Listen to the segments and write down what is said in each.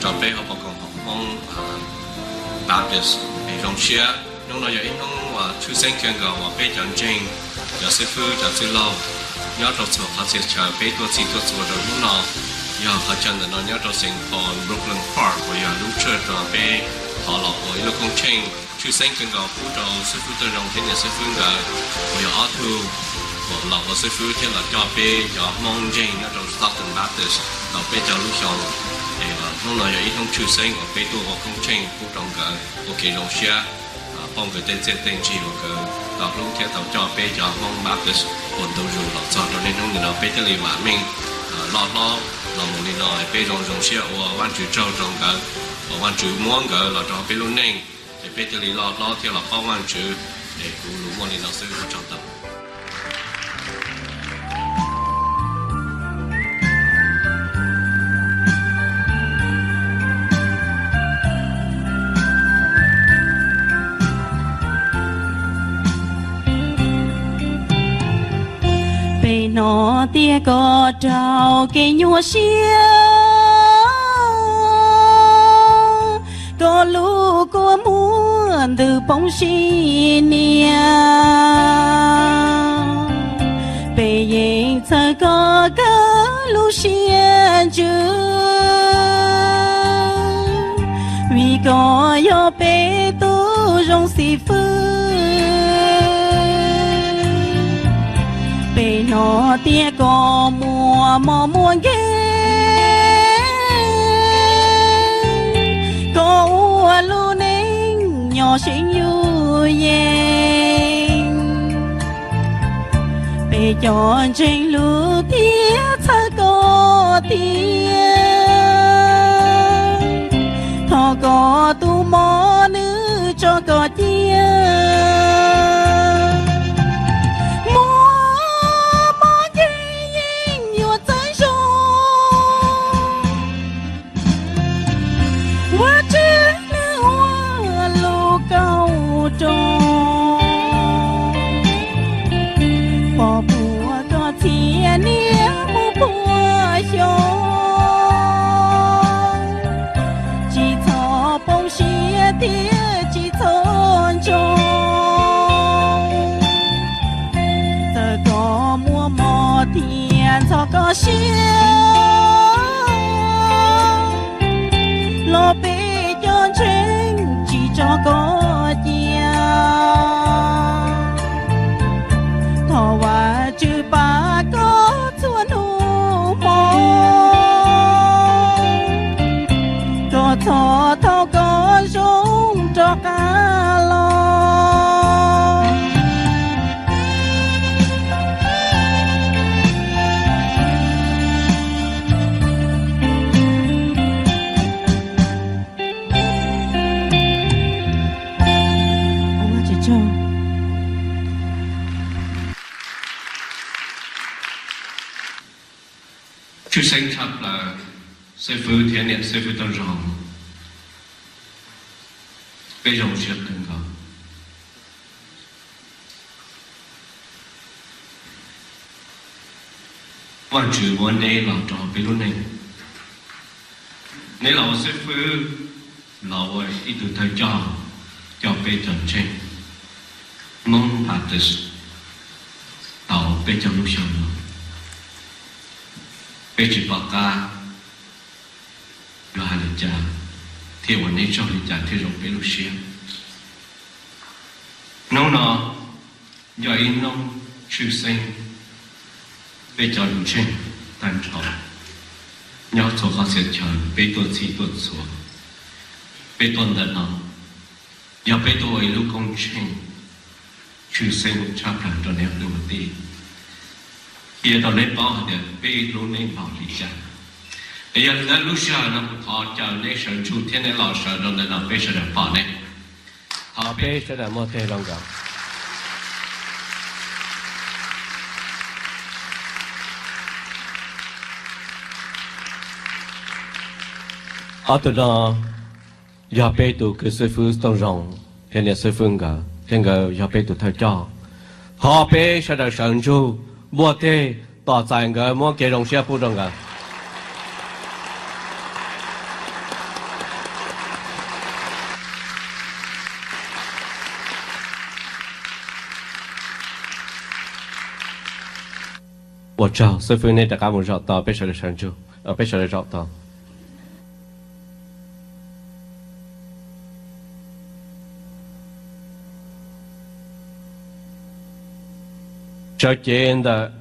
Peb hauv pab koom haum Hmoob Baptist, peb zoo siab hnub no yog ib hnub uas tshwj xeeb kawg nkaus uas peb cov ntseeg, cov xib fwb, cov txwj laug nyob rau txhua qhov txhia chaw peb tuaj txhij tuaj txhua rau hnub no. Yog qhov chaw ntawm no nyob rau Saint Paul Brooklyn Park uas yog lub tshaj rau peb thov los ua ib lub koob tsheej tshwj xeeb kawg nkaus pub rau xib fwb Tooj Zoo thiab niam xib fwb nkawd uas yog ob tug uas los ua xib fwb thiab los coj peb cov Hmoob ntseeg nyob rau Stockton Baptist tau peb caug lub xyoo. Es hnub no yog ib hnub tshwj xeeb uas peb tuaj ua koob tsheej pub rau nkawd ua kev zoo siab, pab nkawd tej txiaj tej ntsig uas nkawd tau hlub thiab tau coj peb cov Hmoob Baptist ua ntu zus los txog rau niaj hnub nim no. Peb thiaj li vam meej loj hlob los mus li no, peb zoo zoo siab ua Vajtswv tsaug rau nkawd, uas Vajtswv muab nkawd los rau peb lub neej, ces peb thiaj li loj hlob thiab los paub Vajtswv. Es kuv lus muaj li no xwb, ua tsaug ntau. Peb hnov tias koj raug kev nyuaj siab, koj lub kua muag ntws poob sim niam. Peb yeej txhawb koj kawg lub siab ntsws, vim koj yog peb tus zoo xib fwb. Peb hnov tias koj muaj mob muaj nkeeg, koj ua lub neej nyob seev yus yees. Peb cov ntseeg hlub thiab txhawb koj tiag, thov koj tus mos nws tso koj cia. Muaj mob nkeeg yeej yuav txawj zoo, Vajtswv nws ua lub kauj rog, pov puas koj txhiab niam mus puag xyoo, tsis txhob poob siab thiab tsis txhob ntsoov. Txawm koj muaj mob thiab ntxhov koj siab, los peb cov ntseeg tsis tso koj cia. Thov Vajtswv pab koj txhua hnub hmo, koj txhob thaub koj zoo rov qab los. Tshwj xeeb tshaj plaws xib fwb thiab niam xib fwb Tooj Zoo, peb zoo siab kawg nkaus. Vajtswv muab neb los rau peb lub neej. Neb los ua xib fwb, los ua ib tug thawj coj, coj peb cov ntseeg Hmoob Baptist tau peb caug lub xyoo no. Peb tsis pom qab yuav hais li cas thiaj ua neb tsaug li cas thiaj zoo peb lub siab. Hnub no yog ib hnub tshwj xeeb, peb cov ntseeg tag nrho nyob txhua qhov txhia chaw peb tuaj txhij tuaj txhua, peb tuaj ntawm no yog peb tuaj ua ib lub koob tsheej tshwj xeeb tshaj plaws rau neb ob tug kwv tij, qhia rau neb paub hais tias peb lub neej npaum li cas. Es yog li ntawd lub sij hawm no kuv thov caw neb sawv ntsug thiab neb los sawv rau ntawm no peb sawv daws pom neb. Thov peb sawv daws muab tes rau nkawd. Ob tug no yog peb tus kwv xib fwb Tooj Zoo thiab niam xib fwb nkawd, thiab nkawd yog peb tus thawj coj. Thov peb sawv daws sawv ntsug npuaj teg tos txais nkawd, muab kev zoo siab pub rau nkawd. Ua tsaug, xib fwb nej rov qab mus zaum tau, peb sawv daws sawv ntsug, peb sawv daws zaum tau. Sawv cev ntawm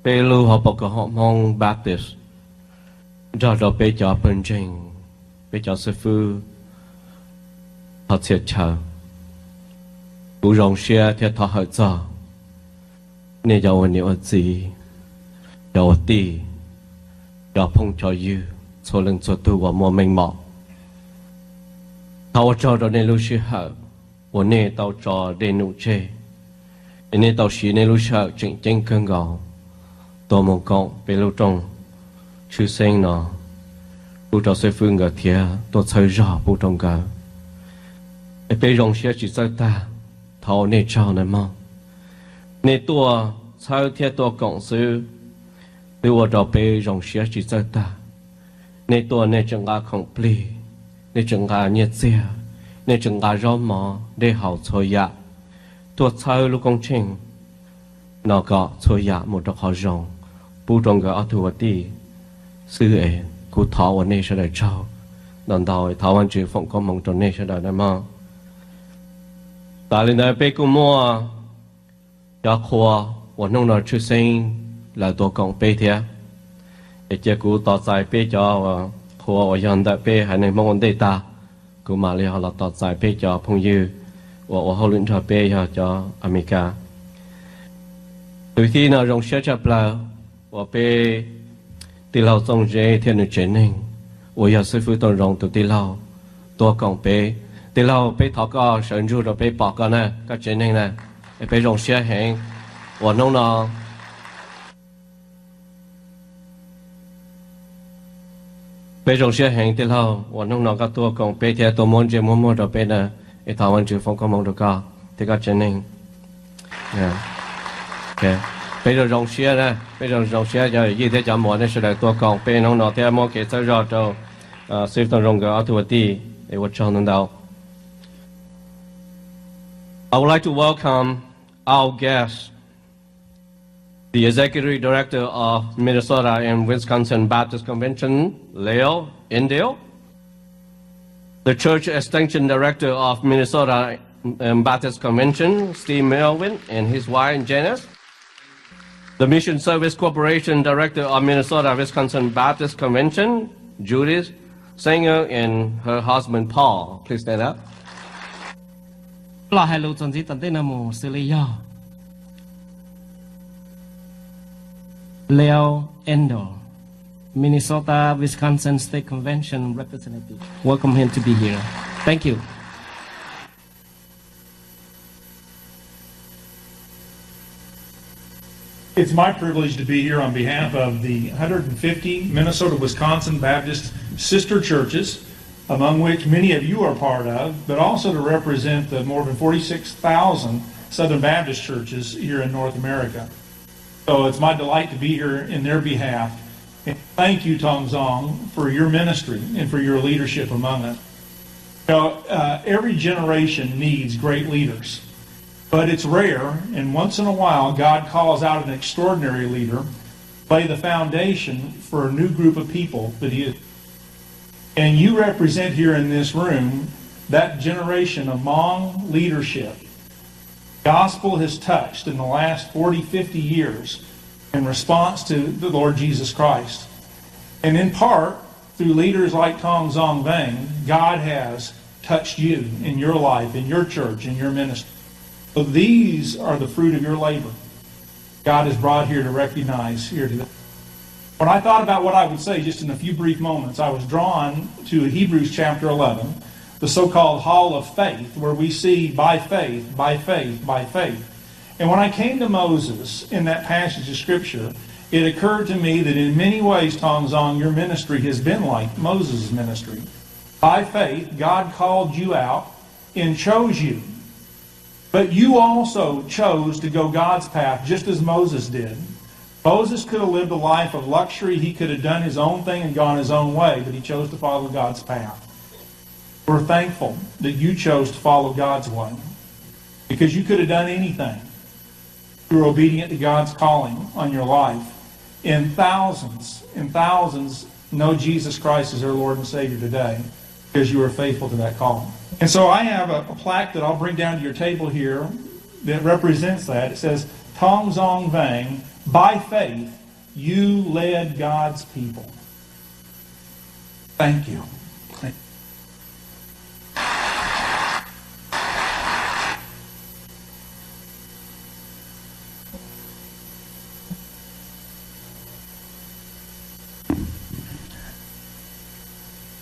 peb lub hauv paus koom haum Hmoob Baptist nrog rau peb cov pawg ntseeg, peb cov xib fwb, thov txhia chaw. Kuv zoo siab thiab thov hawm txog nej cov ua niam ua txiv, cov ua tij, cov phooj cov ywg, txhua leej txhua tug uas muaj meej mom. Thov ua tsaug rau nej lub sij hawm uas nej tau tso dej num tseg, es nej tau siv nej lub sij hawm tseem ceeb kawg nkaus tuaj mus koom peb lub rooj tshwj xeeb no pub rau xib fwb nkawd thiab tuaj txhawb zog pub rau nkawd. Es peb zoo siab tsis txawj tag, thov ua nej tsaug nawb mog. Nej tuaj txhawb thiab tuaj koom xwb, twb ua rau peb zoo siab tsis txawj tag. Nej tuaj nej tseem nqa khoom plig, nej tseem nqa nyiaj txiag, nej tseem nqa zaub mov dej haus txhua yam tuaj txhawb lub koob tsheej no kom txhua yam mus rau qhov zoo, pub rau nkawd ob tug ua tij xwb es kuv thov ua nej sawv daws tsaug ntau ntau, thov Vajtswv foom koob hmoov rau nej sawv daws nawb mog. Tas li ntawd peb kuj muaj cov qhua uas hnub no tshwj xeeb lawv tuaj koom peb thiab. Es cia kuv tos txais peb cov qhua uas yog ntawm peb haiv neeg Hmoob ua ntej tag, kuv mam li ho los tos txais peb cov phooj ywg uas ua hauj lwm nrog peb yog cov Amelikas. Tus thib no zoo siab tshaj plaws uas peb tij laug Txooj Zeb thiab nws tsev neeg uas yog xib fwb Tooj Zoo tus tij laug tuaj koom peb. Tij laug, peb thov koj sawv ntsug rau peb pom koj na, koj tsev neeg na. Es peb zoo siab heev uas hnub no Peb zoo siab heev tij laug uas hnub no koj tuaj koom peb thiab tuaj muab ntsej muab muag rau peb na, es thov Vajtswv foom koob hmoov rau koj thiab koj tsev neeg. Peb zoo zoo siab na, peb zoo zoo siab cov yij thiab cov muam nej sawv daws tuaj koom peb hnub no thiab muab kev txhawb zog rau xib fwb Tooj Zoo nkawd ob tug ua tij, es ua tsaug ntau ntau. I would like to welcome our guests, the Executive Director of Minnesota and Wisconsin Baptist Convention, Leo Endill, the Church Extension Director of Minnesota and Baptist Convention, Steve Melvin, and his wife, Janice, the Mission Service Corporation Director of Minnesota Wisconsin Baptist Convention, Judith Sanger, and her husband, Paul. Please stand up. Los hais lus txuas ntxiv tom ntej no mus xws li yog Leo Endill, Minnesota Wisconsin State Convention representative. Welcome him to be here. Thank you. It's my privilege to be here on behalf of the hundred and fifty Minnesota Wisconsin Baptist sister churches, among which many of you are part of, but also to represent the more than forty-six thousand Southern Baptist churches here in North America. So it's my delight to be here in their behalf. And thank you, Tong Zong, for your ministry and for your leadership among us. You know, uh, every generation needs great leaders, but it's rare, and once in a while, God calls out an extraordinary leader, lay the foundation for a new group of people that He is. And you represent here in this room that generation of Hmong leadership gospel has touched in the last forty, fifty years in response to the Lord Jesus Christ. And in part, through leaders like Tong Zong Vang, God has touched you in your life, in your church, in your ministry. But these are the fruit of your labor. God has brought here to recognize here today. When I thought about what I would say just in a few brief moments, I was drawn to Hebrews chapter eleven, the so-called hall of faith, where we see by faith, by faith, by faith. And when I came to Moses in that passage of Scripture, it occurred to me that in many ways, Tong Zong, your ministry has been like Moses' ministry. By faith, God called you out and chose you. But you also chose to go God's path, just as Moses did. Moses could have lived a life of luxury. He could have done his own thing and gone his own way, but he chose to follow God's path. We're thankful that you chose to follow God's way, because you could have done anything. You are obedient to God's calling on your life. And thousands and thousands know Jesus Christ as their Lord and Savior today because you are faithful to that calling. And so I have a, a plaque that I'll bring down to your table here that represents that. It says, Tong Zong Vang, by faith, you led God's people. Thank you.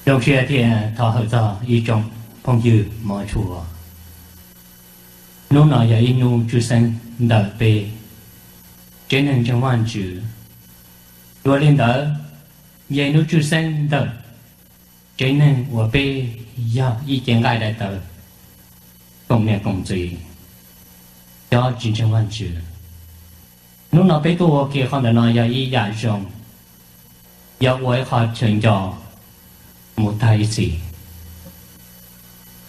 Zoo siab thiab thov hawm txog ib tsoom phooj ywg mog tshua. Hnub no yog ib hnub tshwj xeeb ntawm peb tsev neeg ntseeg Vajtswv. Dua li ntawd, yog ib hnub tshwj xeeb ntawm tsev neeg uas peb yog ib cev nqaij daim tawv koom niam koom txiv, cov tsis ntseeg Vajtswv. Hnub no peb tuaj ua ke qhov ntawm no yog ib yam zoo, yog ua ib qho chaw nco mus tag ib txhis.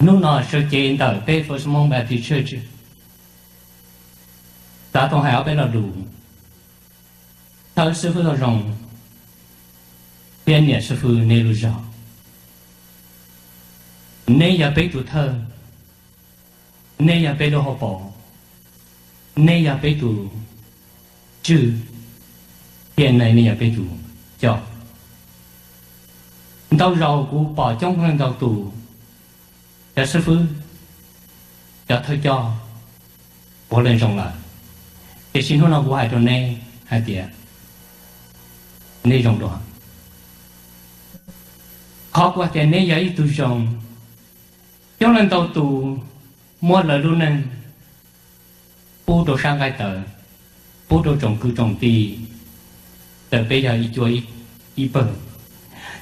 Hnub no sawv cev ntawm peb First Hmong Baptist Church xav tau hais ob peb lo lus. Thawj, xib fwb Tooj Zoo, peb niam xib fwb nej lub zog, nej yog peb tus thawj, nej yog peb lub hauv paus, nej yog peb tus tswj, thiab nej yog peb tus coj. Ntau zaus kuv pom coob leej ntau tus, cov xib fwb, cov thawj coj puav leej zoo lawm, tiam sis hnub no kuv hais rau neb hais tias neb zoo dua. Qhov kuv hais tias neb yog ib tug zoo, coob leej ntau tus muab lawv lub neej pub rau sab nqaij tawv, pub rau tsoom kwv tsoom tij, tawm peb yog ib cuab ib pawg.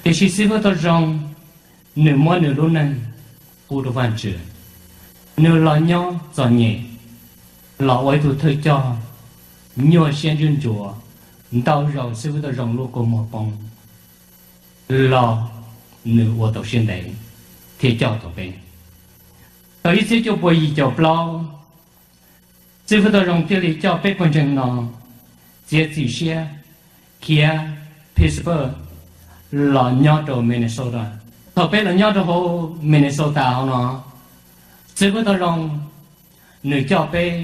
Tiam sis xib fwb Tooj Zoo, nws muab nws lub neej pub rau Vajtswv, nws los nyob txom nyem, los ua ib tug thawj coj nyuaj siab ntsuj ntsuav, ntau zaus xib fwb Tooj Zoo lub kua muag poob, los nws ua tau siab ntev thiab coj tau peb. Thaum ib txhiab cuaj puas yim caum plaub, xib fwb Tooj Zoo thiaj li coj peb pawg ntseeg no txiav txim siab khiav Pittsburg los nyob rau Minnesota. Thaum peb los nyob rau hauv Minnesota hauv no, xib fwb Tooj Zoo nws coj peb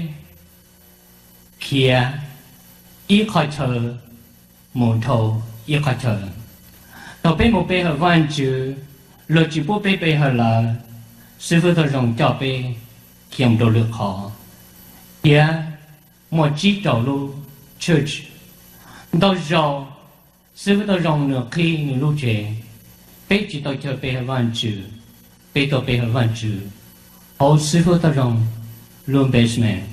khiav ib qhov chaw mus dhau ib qhov chaw. Thaum peb mus pe hawm Vajtswv, luag tsis pub peb pe hawm lawm, xib fwb Tooj Zoo coj peb khiav mus rau lwm qhov, khiav muaj tsib rau lub church. Ntau zaus xib fwb Tooj Zoo nws qhib nws lub tsev, peb tsis tau chaw pe hawm Vajtswv, peb tuaj pe hawm Vajtswv hauv xib fwb Tooj Zoo lub basement.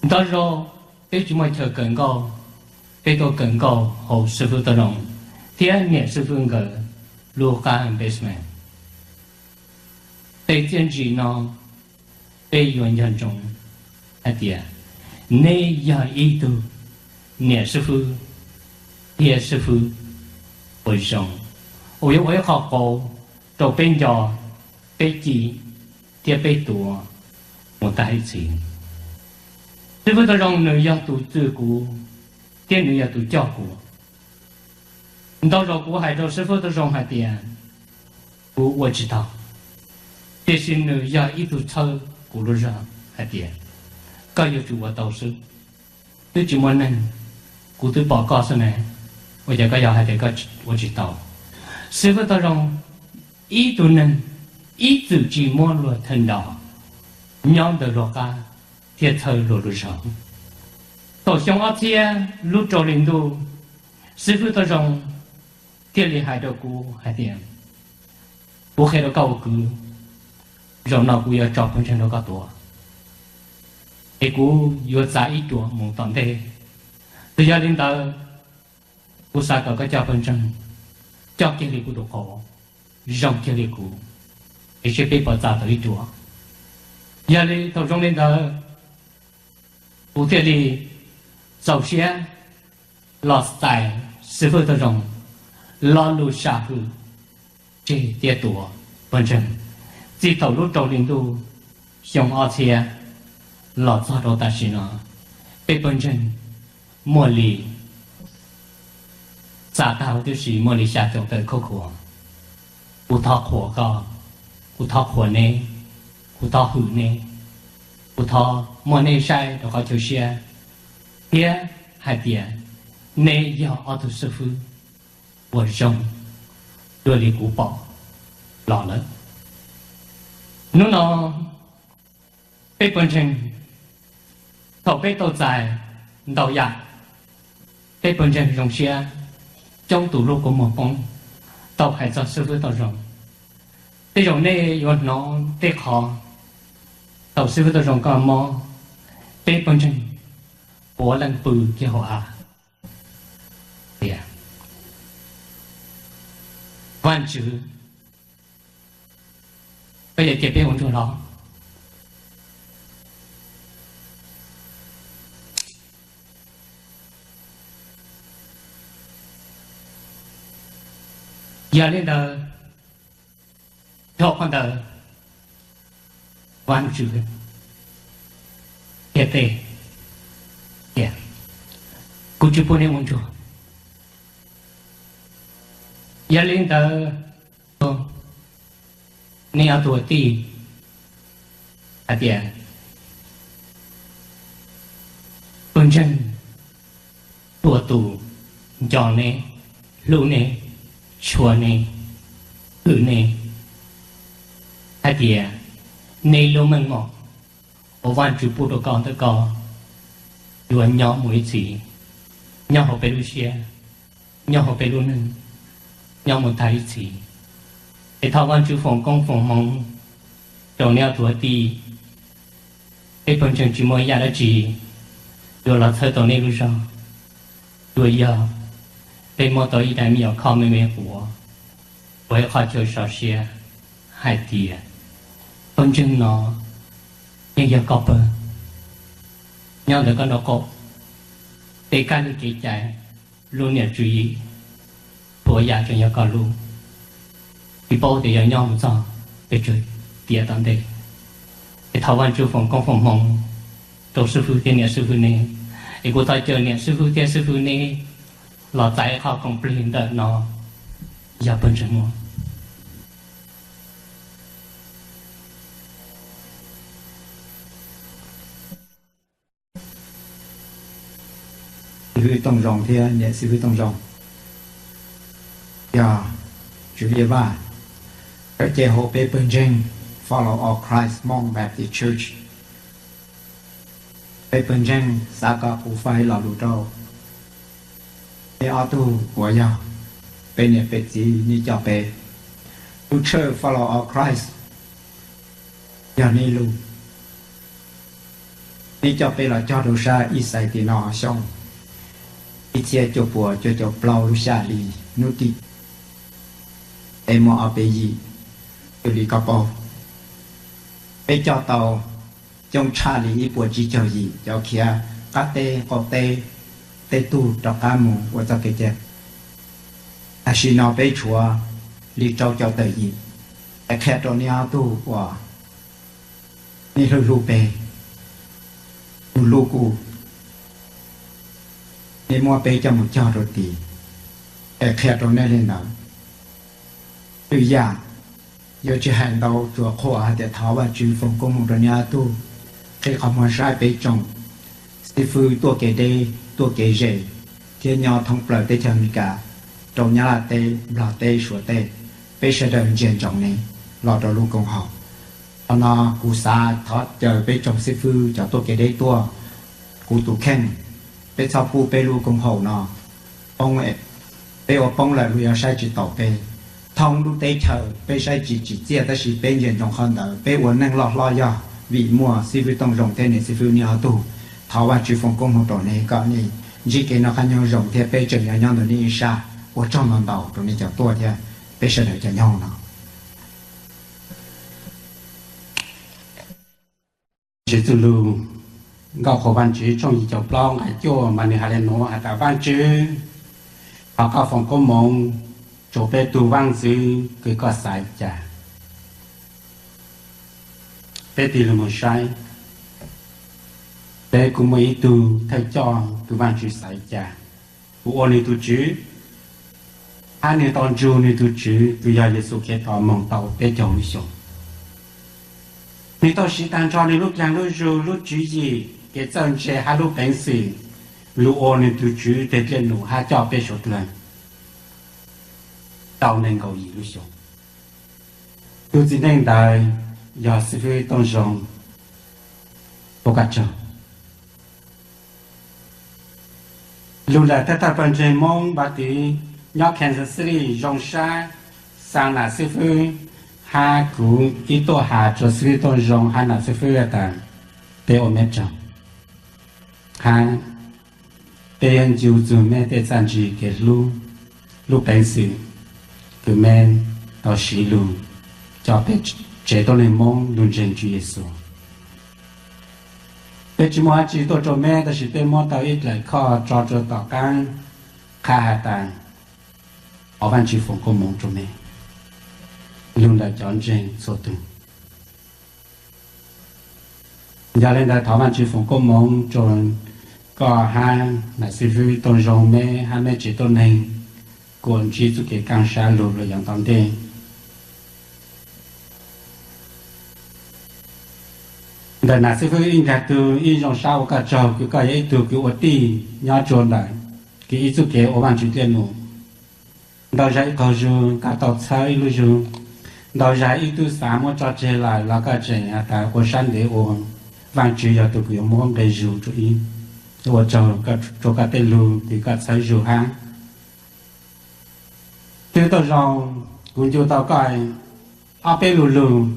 Ntau zaus peb tsis muaj chaw kawm nkauj, peb tuaj kawm nkauj hauv xib fwb Tooj Zoo thiab niam xib fwb nkawd lub qab basement. Tej txiaj ntsim no peb yuav nco ntsoov hais tias neb yog ib tug niam xib fwb thiab xib fwb uas zoo, uas yuav ua ib qho qauv rau peb nco, peb cim, thiab peb tuav mus tag ib txhis. Xib fwb Tooj Zoo nws yog tus txwv kuv thiab nws yog tus coj kuv. Ntau zaus kuv hais rau xib fwb Tooj Zoo hais tias kuv ua tsis tau, tiam sis nws yog ib tug txhawb kuv lub zog hais tias koj yuav tsum ua tau xwb, twb tsis muaj neeg, kuv twb pom koj xwb ne, ua cas koj yuav hais tias koj ua tsis tau. Xib fwb Tooj Zoo ib tug neeg ib txwm tsis muab luag thawj nto nyob ntawm luag qab thiab txhawb luag lub zog. Thaum xyoo ob txhiab lub rau hli ntuj, xib fwb Tooj Zoo thiaj li hais rau kuv hais tias, kuv qhia rau koj ua kwv, zaum no kuv yuav tso pawg ntseeg rau koj tuav, es kuv yuav txav ib cuam mus tom ntej. Txawm yog li ntawd, kuv xav kom koj coj pawg ntseeg coj kiag li kuv tus qauv, zoo kiag li kuv, es seb peb puas txav tau ib cuam. Yog li thaum zoo li ntawd, kuv thiaj li txaus siab los txais xib fwb Tooj Zoo lo lus sam hwm tseg thiab tuav pawg ntseeg. Txij thaum lub rau hli ntuj xyoo ob txhiab los txog rau tam sim no, Peb pawg ntseeg muaj li, xav tag huv tib si muaj li xya caum tawm khauj khuav. Kuv thov qhuas koj, kuv thov qhuas neb, kuv thov hwm neb, kuv thov muab neb saib rau qhov chaw siab, thiab hais tias neb yog ob tug xib fwb uas zoo dua li kuv pom los lawm. Hnub no peb pawg ntseeg, thaum peb tau txais ntau yam, peb pawg ntseeg zoo siab, coob tus lub kua muag poob, tau hais txog xib fwb tau zoo. Tej zaum nej yuav hnov tej qhov thaum xib fwb tau zoo koj mob, peb pawg ntseeg puav leej pw kiag hauv av tias, Vaj Tswv, koj yuav cia peb ua ntsuag los? Yog li ntawd, dhau qhov ntawd, Vaj Tswv thiaj teb tias, Kuv tsis pub neb ua ntsuag. Yog li ntawd, neb ob tug tij hais tias, Pawg ntseeg, txhua tus nco neb, hlub neb, tshua neb, hwm neb, hais tias neb lub meej mom uas Vaj Tswv pub rau koj ntawm koj yuav nyob mus ib txhis, nyob hauv peb lub siab, nyob hauv peb lub neej, nyob mus tag ib txhis. Es thov Vaj Tswv foom koob foom hmoov rau neb ob tug tij. Peb pawg ntseeg tsis muaj ib yam dab tsi yuav los txhawb tau neb lub zog, tsuas yog peb muab tau ib daim me nyuam khob me me quav ua ib qho chaw sov siab hais tias pawg ntseeg no yeej yog koj pawg, nyob ntawm koj nraub qaum, peb kab li kev cai, lub niam tswv yim, txhua yam tseem yog koj lub. Tsis paub tias yog nyob mus txog pes tsawg tiam tom ntej. Es thov Vaj Tswv foom koob foom hmoov rau xib fwb thiab niam xib fwb neb. Es kuv thov caw niam xib fwb thiab xib fwb neb los txais qhov koom plig ntawm no, yog pawg ntseeg Hmoob. Xib fwb Tooj Zoo thiab niam xib fwb Tooj Zoo, yog Tswv Liaj Vaj, cov ceg hauv peb pawg ntseeg Follow of Christ Hmong Baptist Church. Peb pawg ntseeg xav kom kuv faib lo lus rau nej ob tug uas yog peb niam peb txiv nej coj peb. Tus tshawj Follow of Christ yog nej lub. Nej coj peb los cog rau sab ib xais tim no xyoo ib txhiab cuaj puas cuaj caum plaub lub xya hli hnub tim, peb muaj ob peb yim, xws li koj paub. Peb coj tau coob tshaj li ib puas tsib caug yim cov khiav qab teb qaum teb, tej tug rov qab mus ua txoj kev cai. Tam sim no peb tshuav li rau caum tawm yim. Es qhia rau nej ob tug uas nej hlub hlub peb, hlub kuv, nej muab peb coj mus cog rau tid. Es qhia rau nej li ntawd. Twb yam yuav tsis hais ntau, tsuas qhuas hais tias thov Vajtswv foom koob hmoov rau nej ob tug, qhib qhov muag saib peb tsoom xib fwb tuaj kev deb tuaj kev ze thiab nyob thoob plaws teb chaws Amelikas, rau Nyab Laj teb, Nplog teb, Suav teb, peb sawv daws ntsia ntsoov nej los rau lub koom haum. Qhov no kuv xav thov caw peb tsoom xib fwb cov tuaj kev deb tuaj, kuv tus kheej, peb txhob pub peb lub koom haum no poob. Peb ua poob lawm luag yuav saib tsis taus peb. Thoob lub teb chaws peb saib tsis tsim txiaj, tab sis peb ntsia ntsoov qhov ntawd, peb ua neej loj hlob yog vim muaj xib fwb Tooj Zoo thiab niam xib fwb nej ob tug. Thov Vajtswv foom koob hmoov rau nej kom nej ntsib kev noj qab nyob zoo thiab peb tseem yuav nyob ntawm nej ib sab. Ua tsaug ntau ntau rau nej cov tuaj thiab peb sawv daws cov nyob hauv no. Ntsis txuj lug, Nkauj Qhuas Vajtswv tshooj yim caum plaub nqai cuaj mas nws hais li nuav has tas, Vajtswv, thov koj foom koob hmoov rau peb tug vaaj ntxwv kws koj xaiv ca. Peb tig lug moog saib, Peb kuj muaj ib tug thawj coj kws Vaajtswv xaiv ca, kws ua nwg tug Tswv, hab nwg tau ntsug nwg tug Tswv kws yog Yexus Khetos moog tau peb caug lub xyoo. Nwg tau siv taag nrho nwg lub dlaag lub zug, lub tswv yim, kev txawj ntse hab lub peev xwm lug ua nwg tug Tswv teg dlej num hab coj peb suav dlawg tau neeg nkaum yim lub xyoo. Tug txiv neej ntawd yog xib fwb Tooj Zoo, puab koj tsaug. Lug ntawm thawj thawj pawg ntseeg Moob Npab Tiv nyob Kansas City zoo sab xaa nam xib fwb hab kuv ib tuaj has rua xib fwb Tooj Zoo hab nam xib fwb has tas, peb ua meb tsaug hab peb yuav ncu txug meb tej txaj ntse kev hlub, lub peev xwm kws meb tau siv lug coj peb tsev tuab neeg Moob lug ntseeg Tswv Yexus. Peb tsi muaj dlaab tsi tuaj rua meb, tab sis peb muab tau ib dlaim khoj tso rua tom qaab qha has tas, thov Vaajtswv foom koob moov rua meb lug ntawm cov ntseeg txhua tug. Yog le ntawd thov Vaajtswv foom koob moov rua koj hab nam xib fwb Tooj Zoo meb hab meb tsev tuab neeg kuas ntsib txuj kev kaaj sab lug lug yav tom ntej. Ntawm nam xib fwb ib nkaag tug, ib zoo sab ua koj tsaug kws koj yog ib tug kws ua tij nyob rua ntawm kws ib txuj kev ua Vaajtswv dlej num. Ntau zag ib qaug zug koj tau txhawb ib lub zug, ntau zag ib tub xaav muab tso tseg lawm los koj tseem has tas ua sab ntev ua, Vaajtswv yog tug kws yuav muab nqe zug rua ib. Ua tsaug rua koj tej lug kws koj txhawb zug hab Xib fwb Tooj Zoo, kuv ncu tau koj ob peb lu lug,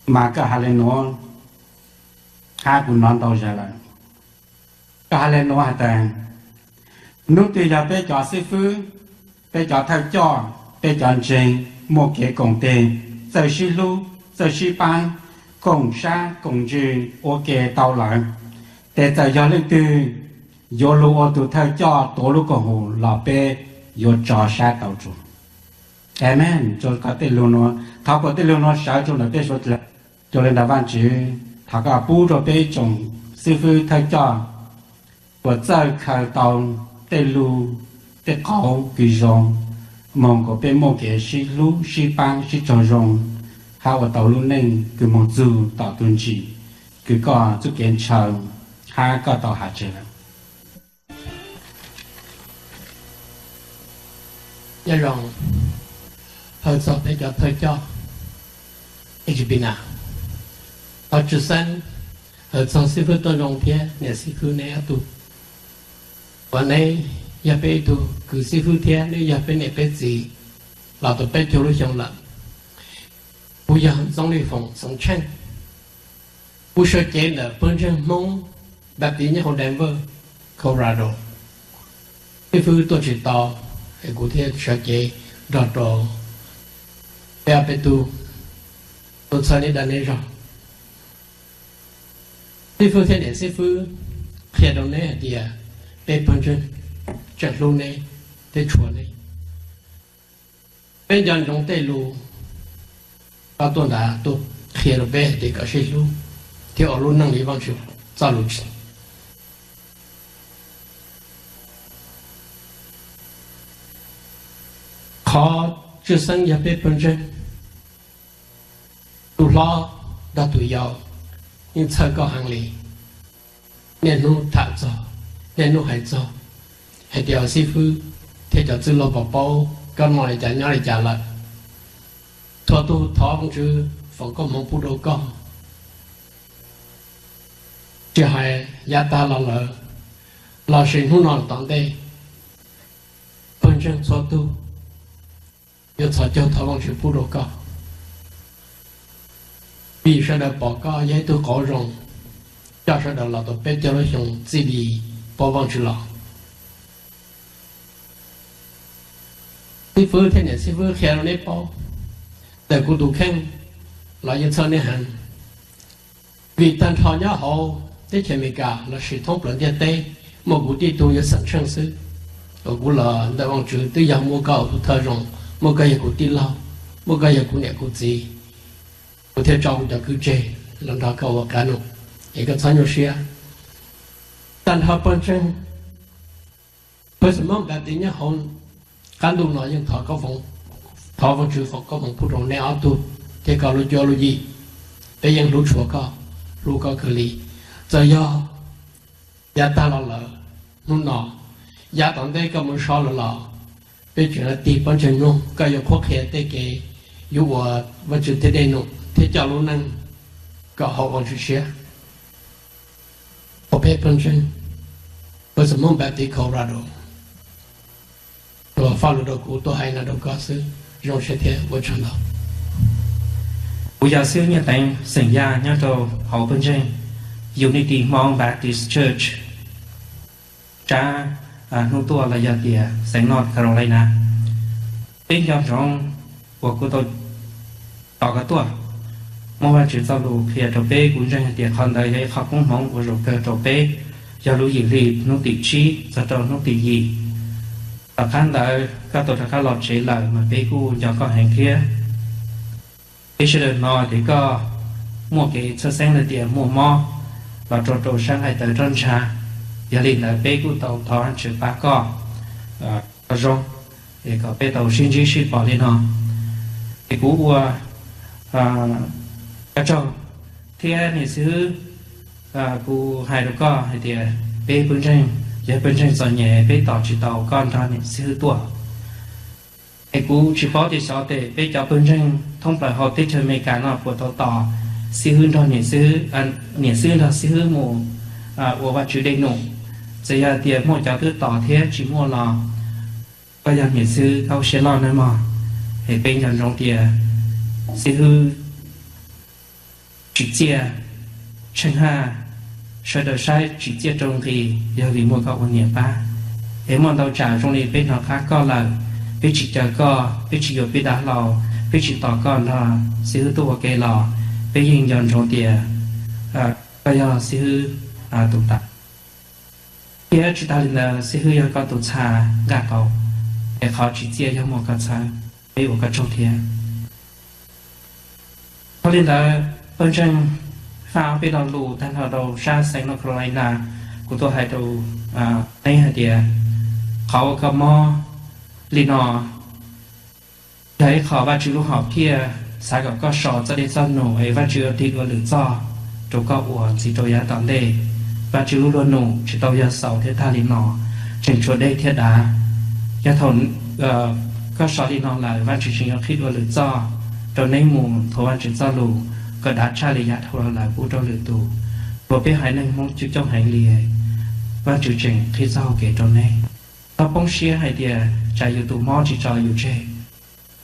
mas koj has le nuav hab kuv nov ntau zag lawm. Koj has le nuav has tas, nub twg yog peb cov xib fwb, peb cov thawj coj, peb cov ntseeg muaj kev koom teg, txawj sib hlub, txawj sib paab, koom sab koom ntsws ua ke tau lawm, tes txawm yog leej twg yuav lug ua tug thawj coj tuav lub koom haum los peb yuav tso sab tau rua. Amees. Rua koj tej lug nuav, thov kuas tej lug nuav sawv rua ntawm peb suav dlawg. Rua le ntawm Vaajtswv, thov koj pub rua peb ib tsoom xib fwb thawj coj kuas txawj khaws tau tej lug, tej qauv kws zoo, moog kuas peb muaj kev sib hlub sib paab sib raug zoo, hab ua tau lub neej kws moog txug tom tug ntsim kws koj txuj kev ntshaw hab koj tau has tseg lawm. Nyob zoo, hawm txog peb cov thawj coj, H B na, thov tsi xeeb hawm txog xib fwb Tooj Zoo thiab niam xib fwb neb ob tug. Uas neb yog peb ib tug kws xib fwb thiab neb yog peb niam peb txiv los tau peb caug lub xyoo lawm. Kuv yog Ntxoov Li Foom Xeev Tsheej, kuv sawv cev ntawm pawg ntseeg Hmoob Baptist nyob hauv Denver, Colorado. Xib fwb tuaj tsis tau, es kuv thiaj sawv cev nrog rau peb ob peb tug tuaj txhawb neb dag neb zog. Xib fwb thiab niam xib fwb qhia rau neb hais tias peb pawg ntseeg tseem hlub neb thiab tshua neb. Peb nco ntsoov tej lus koj tuaj ntawd tuaj qhia rau peb hais tias kom sib hlub thiab ua lub neej li Vaajtswv txoj lus tsim. Qhov tshwj xeeb yog peb pawg ntseeg, tus hlob nrog tus yau yeej txhawj koj heev li. Niaj hnub tham txog, niaj hnub hais txog hais tias xib fwb thiab cov txwj laug puas paub koj noj li cas nyob li cas lawm. Txhua tug thov Vaajtswv foom koob hmoov pub rau koj, tsis hais yav tag los lawm, lossis hnub no tom ntej, pawg ntseeg txhua tug yuav txhos caug thov Vaajtswv pub rau koj, vim sawv daws pom koj yog ib tug qauv zoo, coj sawv daws los tau peb caug lub xyoo txij li pab Vaajtswv los. Xib fwb thiab niam xib fwb qhia rau neb paub, ntawm kuv tus kheej los yeej txhawj neb heev, vim tag nrho nyob hauv teb chaws Amelikas lossis thoob plaws ntiaj teb muaj kuv tib tug yawg Xeem Tsheej xwb. Uas kuv los ntawm Vaajtswv twb yog muaj koj ua tus thawj zoo, muaj koj yog kuv tij laug, muaj koj yog kuv niam kuv txiv, kuv thiaj tso kuv cov kwv tseg los nrog koj ua qab num, es koj txhob nyuaj siab. Tag nrho pawg ntseeg, pawg Xamoos Baptist nyob hauv qab ntuj no yeej thov Vajtswv foom koob hmoov pub rau nej ob tug thiab koj lub cuab lub yig. Peb yeej hlub tshua koj, hlub koj kawg li. Txawm yog yav tag los lawm, hnub no, yav tom ntej koj mus so lawm los, peb tseem tig pawg ntseeg mloog koj yuav qhuab qhia tej kev yuav ua Vajtswv tej dej num thiab coj lub neej kom haum Vajtswv siab. Ua peb pawg ntseeg, pawg Xamoos Baptist Colorado, tuaj faj lus rau kuv, tuaj hais no rau koj xwb. Zoo siab thiab ua tsaug ntau. Kuv yog xib hwb Nyiaj Teev xeem Yaj nyob rau hauv pawg ntseeg Unity Hmong Baptist Church, tsab hnub tuaj los yog tias xeev North Carolina. Peb nco ntsoov uas kuv tau tos koj tuaj, muab Vajtswv txoj lus qhia rau peb, kuv ntseeg hais tias qhov ntawd yog ib qho koob hmoov uas zoo kawg rau peb, yog lub yim hli hnub tim tsib txog rau hnub tim yim. Tom qab ntawd koj tau rov qab los tsev lawm mas peb kuj nco koj heev thiab. Peb sawv daws hnov tias koj muaj kev txhawj xeeb los tias muaj mob los rau rau sab nqaij tawv roj ntsha, yog li ntawd peb kuj tau thov Vajtswv pab koj zoo, es kom peb tau sib ntsib sib pom li no. Es kuv ua koj tsaug thiab niam xib hwb, kuv hais rau koj hais tias peb pawg ntseeg yog pawg ntseeg txom nyem, peb tos tsis tau koj nrog niam xib hwb tuaj. Es kuv tsis paub tias xyov tes peb cov pawg ntseeg thoob plaws hauv teb chaws Amelikas no puas tau tos xib hwb nrog niam xib hwb, niam xib hwb nrog xib hwb mus ua Vajtswv dej num. Txawm yog tias muaj cov twb tos thiab tsis muaj los, koj yog niam xib hwb koj ua siab loj nawb mog. Es peb nco ntsoov tias xib hwb tsim txiaj tsheej haj, sawv daws saib tsim txiaj rau nqi, yog vim muaj koj ua niam pab. Es muaj ntau tsam zoo li peb hnov qab koj lawm, peb tsis caw koj, peb tsis yuav peb dav hlau, peb tsis tos koj nrog xib hwb tuaj ua ke los, peb yeej nco ntsoov tias koj yog xib hwb tus tas. Thiab tsis tas li ntawd, xib hwb yog koj tus txha nqaj qaum, es qhov tsim txiaj yog muaj koj txhawb, peb ua koj tsaug thiab. Dhau li ntawd, pawg ntseeg, faj peb lo lus tag nrho rau sab xeev North Carolina, kuv tuaj hais rau neb hais tias qhov uas koj mob li no yog ib qho Vajtswv lub hom phiaj xav kom koj so txoj dej txoj num es Vajtswv yuav tig dua lwm txoj rau koj ua ntxiv rau yav tom ntej. Vajtswv lub luag num tsis tau yog xaus thiab tag li no, tseem tshuav dej thiab dav. Yog thaum koj so li no lawm, Vajtswv tseem yuav qhib dua lwm txoj rau neb mus thov Vajtswv txoj lus kom dav tshaj li yav dhau los lawm pub rau lwm tus. Uas peb haiv neeg Hmoob coob coob heev li, Vajtswv tseem qhib txoj hau kev rau neb. Txhob poob siab hais tias tsam yus tus mob tsis tso yus tseg.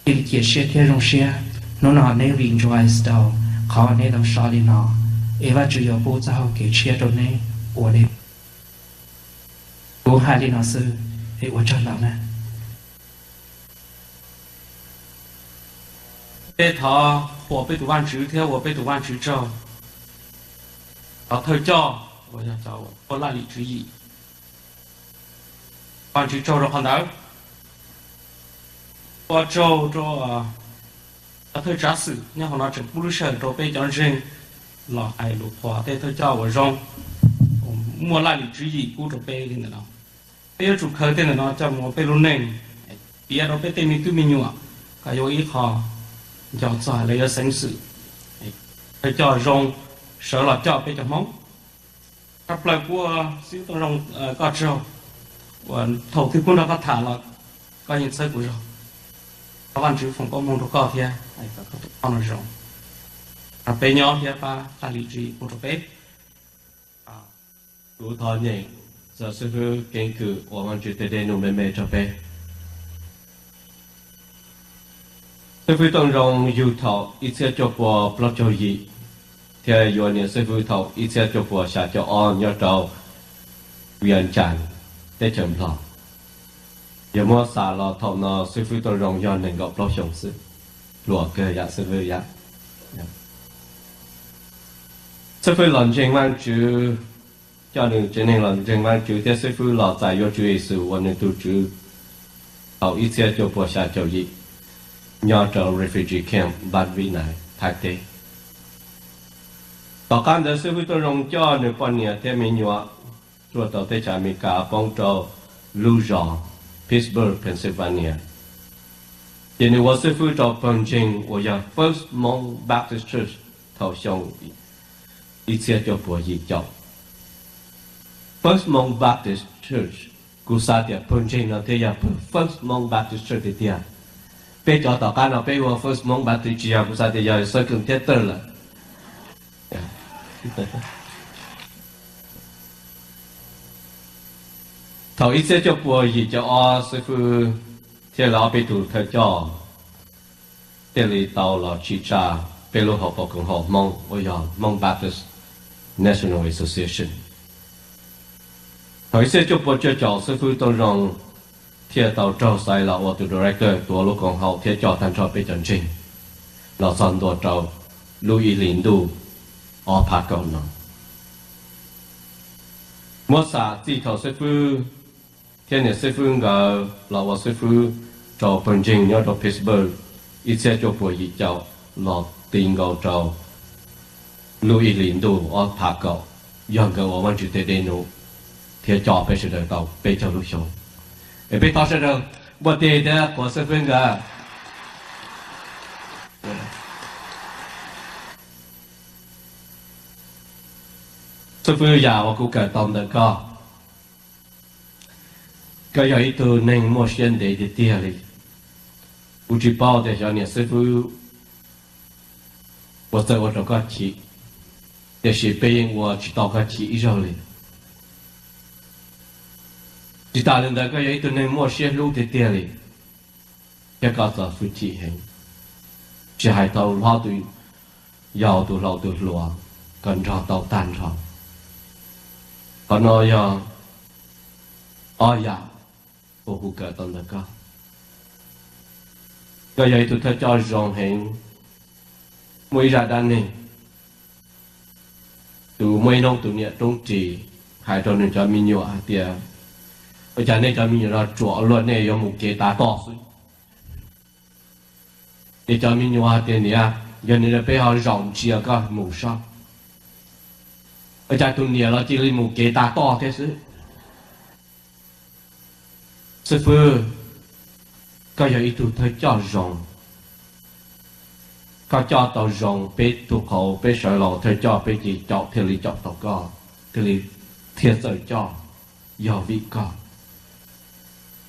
Cia li cia siab thiab zoo siab, hnub no neb rejoice tau qhov neb tau so li no, es Vajtswv yuav pub txoj hau kev tshiab rau neb ua li. Kuv hais li no xwb, es ua tsaug ntau na. Peb thov qhuas peb tus Vajtswv thiab ua peb tus Vajtswv tsaug. Thov thawj coj uas yog cov uas ua laj lim tswv yim, Vajtswv tsaug rau qhov ntawd. Ua tsaug rau cov thawj tsav xwm nyob hauv no tseem pub lub sij hawm rau peb cov ntseeg los hais lus qhuas tej thawj coj uas zoo, muaj laj lim tswv yim pub rau peb li ntawm no. Peb yuav tsum khaws tej ntawm no coj mus ua peb lub neej, piav rau peb tej me tub me nyuam kom yuav ib qho nco txog lawv yuav xeev xwm, thawj coj zoo sawv los coj peb cov Hmoob. Tshaj plaws kuv ua xib hwb Tooj Zoo, koj tsaug uas thaum twg kuv nrog koj tham los koj yeej txhawb kuv zog. Thov Vajtswv foom koob hmoov rau koj thiab, koj tus mob no zoo, pab peb nyob thiab pab laj lim tswv yim pub rau peb. Kuv thov nyeem txog xib hwb Keeb Kwm uas Vajtswv tej dej num me me rau peb. Xib hwb Tooj Zoo yug thaum ib txhiab cuaj puas plaub caug yim, thiab yuav niam xib hwb thaum ib txhiab cuaj puas xya caum ob nyob rau Vias Cas, teb chaws Nplog. Yog muab xam los thaum no xib hwb Tooj Zoo yog nees nkaum plaub xyoos xwb, hluas kawg yam xib hwb yam. Xib hwb los ntseeg Vaajtswv, coj nws tsev neeg los ntseeg Vaajtswv thiab xib hwb los txais yuav Tswv Yexus ua nws tus Tswv thaum ib txhiab cuaj puas xya caum yim nyob rau refugee camp Ban Vinh Nai, Thaib teb. Tom qab ntawd xib hwb Tooj Zoo coj nws poj niam thiab me nyuam tuaj rau teb chaws Amelikas poob rau lub zos Pittsburgh, Pennsylvania. Ces nws ua xib fwb rau pawg ntseeg uas yog First Hmong Baptist Church thaum xyoo ib txhiab cuaj puas yim caum. First Hmong Baptist Church, kuv xav tias pawg ntseeg no thiaj yog pawg First Hmong Baptist Church tiag tiag. Peb cov tom qab no peb ua First Hmong Baptist tsis yog, kuv xav tias yog Second thiab Third lawm. Thaum ib txhiab cuaj puas yim caum ob, xib fwb thiab lawv ob peb tug thawj coj thiaj li tau los tsim tsa peb lub hauv paus koom haum Hmoob uas yog Hmong Baptist National Association. Thaum ib txhiab cuaj puas cuaj caum, xib fwb Tooj Zoo thiaj tau raug xaiv los ua tus director tuav lub koom haum thiab coj tag nrho peb cov ntseeg los txog ntua rau lub ib hlis ntuj ob phav kaum no. Muab xam txij thaum xib fwb thiab niam xib fwb nkawd los ua xib fwb rau pawg ntseeg nyob rau Pittsburgh ib txhiab cuaj puas yim caum los ti nkaus rau lub ib hlis ntuj ob phav kaum, yog nkawd ua Vajtswv tej dej num thiab coj peb sawv daws tau peb caug lub xyoo. Es peb thov sawv daws npuaj teg thiab qhuas xib fwb nkawd. Xib fwb, yam uas kuv kawm tau ntawm koj, koj yog ib tug neeg muaj siab ntev tiag tiag li. Kuv tsis paub tias xyov niam xib fwb puas txawj ua rau koj chim, tiam sis peb yeej ua tsis tau koj chim ib zaug li. Tsis tas li ntawd, koj yog ib tug neeg muaj siab hlub tiag tiag li, thiab koj txo hwj chim heev, tsis hais tau hlob tus yau, tus hlau tus hluas, koj nrog tau tag nrho. Qhov no yog ob yam uas kuv kawm tau ntawm koj. Koj yog ib tug thawj coj zoo heev, muaj ib zaj dab neeg. Tus muaj ib hnub tus niam roob ris hais rau nws cov me nyuam hais tias, ua cas nej cov me nyuam no ruam luaj, nej yuav mus kev tav toj xwb. Ces cov me nyuam hais tias, niam, yog li ntawd peb ho zaum ntsia koj mus saib. Ua cas tus niam los cia li mus kev tav toj thiab xwb. Xib fwb, koj yog ib tug thawj coj zoo. Koj coj tau zoo, peb tug qauv peb sawv los thawj coj, peb ces caum thiaj li caum tau koj, thiaj li thiaj txawj coj, yog vim koj.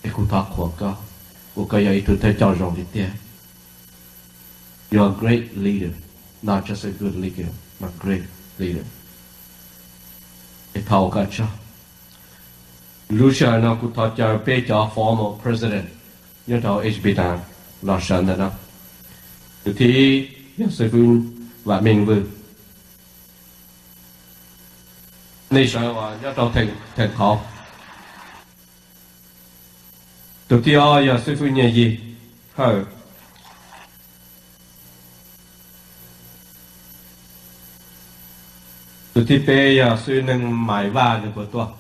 Es kuv thov qhuas koj, uas koj yog ib tug thawj coj zoo tiag tiag. You are a great leader, not just a good leader, but great leader. Es thov ua koj tsaug. Lub sij hawm no kuv thov caw peb cov former president nyob rau H B Town los sawv ntawm no. Tus thib ib yog xib fwb Vam Meej Vwj, nej sawv uas nyob rau theem qhauv. Tus thib ob yog xib fwb Nyiaj Yig Hawj. Tus thib peb yog xib fwb Neej Maiv Vaj, nws puas tuaj?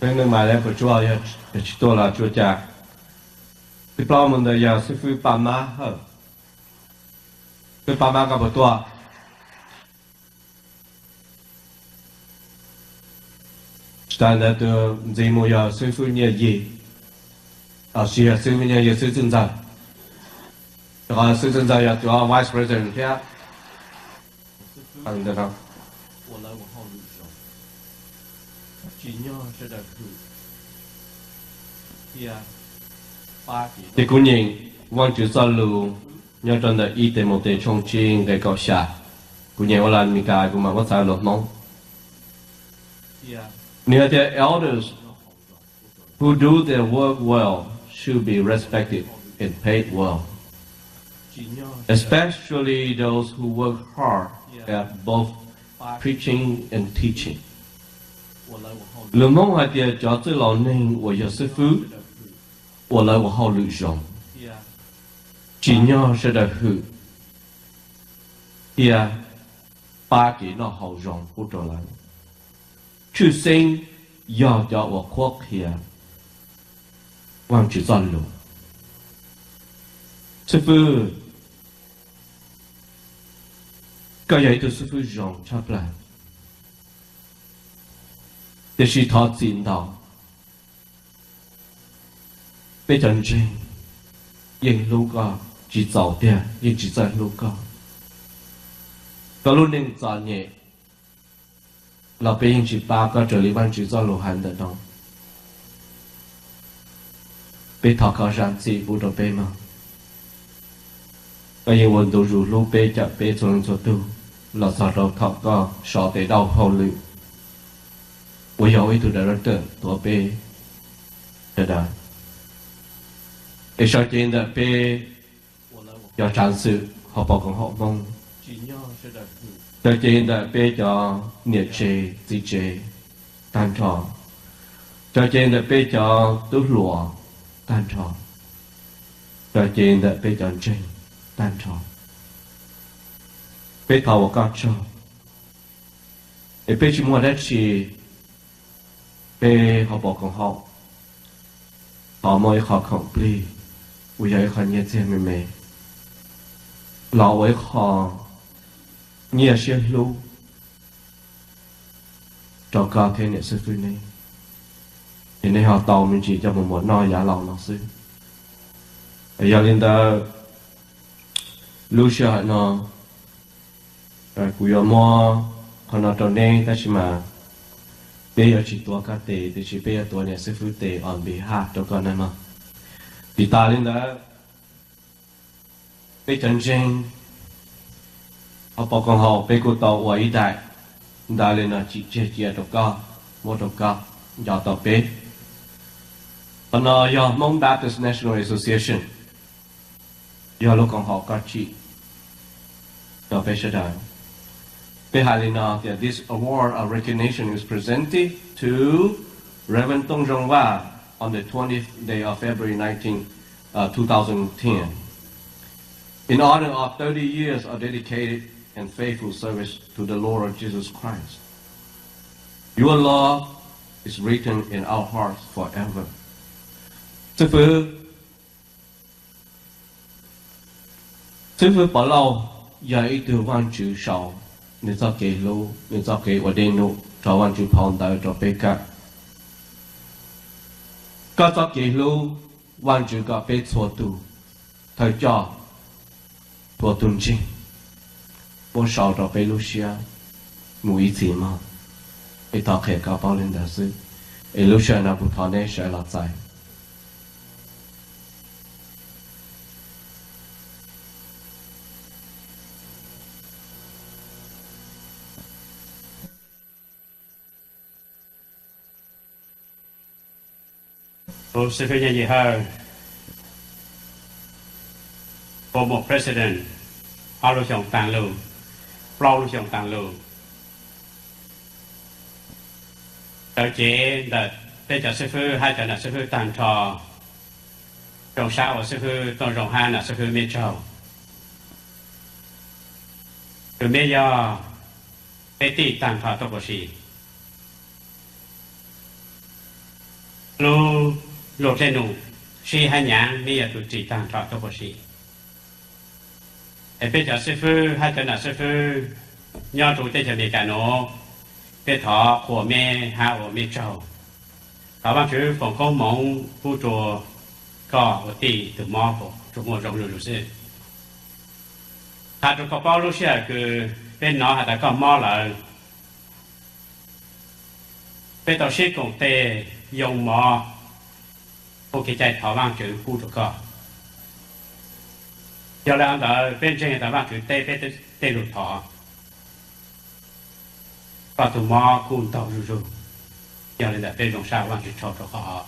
Xib fwb Neej Maiv Vaj puas tuaj? Yog tsis tuaj los tsis ua cas. Thib plaub mus ntawd yog xib fwb Paj Mab Hawj. Xib fwb Paj Mab, koj puas tuaj? Tsis tas ntawd, tus ntxiv mus yog xib fwb Nyiaj Yig, los sis yog xib fwb Nyiaj Yig, xib fwb Txwj Ntxawg. Rau qhov xib fwb Txwj Ntxawg yog tus vice president thiab. Ces kuv nyeem Vajtswv txoj lus nyob rau ntawm ib Timautes tshooj tsib nqe kaum xya. Kuv nyeem ua Lasmeslikas, kuv mam muab txhais lus Hmoob. Nws hais tias, elders who do their work well should be respected and paid well, especially those who work hard at both preaching and teaching. Lus Hmoob hais tias cov txwj laus neeg uas yog xib fwb, ua lawv ua hauj lwm zoo, tsim nyog sawv daws hwm thiab pab kev noj haus zoo pub rau lawv. Tshwj xeeb yog cov uas qhuab qhia Vajtswv txoj lus. Xib fwb, koj yog ib tug xib fwb zoo tshaj plaws. Tiam sis thov txim ntau, peb cov ntseeg yeej hlub koj tsis txaus tiag, yeej tsis txawj hlub koj. Koj lub neej txom nyem los peb yeej tsis pab koj raws li Vajtswv txoj lus hais ntawm no. Peb thov koj zam txim pub rau peb mog. Koj yeej ua ntu zus hlub peb, cawm peb txhua leej txhua tug los txog rau thaum koj sov tes dauj hauj lwm uas yog ib tug director tuav peb sawv daws. Es sawv cev ntawm peb cov tsav xwm hauv paus koom haum Hmoob, sawv cev ntawm peb cov niam tsev txiv tsev tag nrho, sawv cev ntawm peb cov tub hluas tag nrho, sawv cev ntawm peb cov ntseeg tag nrho, peb thov ua koj tsaug. Es peb tsis muaj dab tsi, peb hauv paus koom haum thov muab ib qho khoom plig uas yog ib qho nyiaj txiag me me los ua ib qho nyiaj siab hlub rau koj thiab niam xib fwb neb, es neb ho tau me ntsis coj mus muas noj yav laus no xwb. Yog li ntawd, lub sij hawm no kuv yuav muab qhov no rau neb, tab sis mas peb yuav tsis tuav koj tes, tiam sis peb yuav tuav niam xib fwb tes on behalf rau koj na mog. Vim tas li ntawd, peb cov ntseeg hauv paus koom haum peb kuj tau ua ib daim ntawv li no tsim tseg cia rau koj, muab rau koj nco tau peb. Qhov no yog Hmong Baptist National Association, yog lub koom haum koj tsim rau peb sawv daws. Peb hais li no tias, this award of recognition is presented to Reverend Tong Zhong Vaj on the twentieth day of February nineteen, uh, two thousand ten, in honor of thirty years of dedicated and faithful service to the Lord Jesus Christ. Your love is written in our hearts forever. Xib fwb Xib fwb Pov Lauj yog ib tug Vajtswv sau nws txoj kev hlub, nws txoj kev ua dej num rau Vajtswv phau ntawv rau peb kawm. Koj txoj kev hlub Vajtswv kom peb txhua tus thawj coj, txhua tus ntseeg muab sau rau peb lub siab mus ib txhis mog. Es thov qhia koj paub li ntawd xwb, es lub sij hawm no kuv thov neb sawv los txais. Tus xib fwb Nyiaj Yim Hawj, former president, ob lub xyoo taag lug, plaub lub xyoo taag lug, cawv cev ntawm peb cov xib fwb hab cov nam xib fwb taag nrho, zoo sab ua xib fwb Tooj Zoo hab nam xib fwb Meb Tsaug. Kws meb yog peb tij taag nrho tuaj puas si. Lub luag dlej num sib hab nyaav meb yog tug ris taag nrho tuaj puas si. Es peb cov xib fwb hab cov nam xib fwb nyob rua teb chaws Amelikas nuav, peb thov qhuas meb hab ua meb tsaug. Thov Vaajtswv foom koob moov pub rua koj ua tij tug mob kuas tsuas muaj zoo zuj zug xwb. Has rua koj paub lub sij hawm kws peb nov has tas koj mob lawm, peb tau sib koom tej yoo mov ua kev cai thov Vaajtswv pub rua koj. Yog le ntawd peb ntseeg tas Vaajtswv teb peb tej lug thov, koj tug mob kuj ntaug zuj zug. Yog le ntawd peb zoo sab Vaajtswv tsaug rua qhov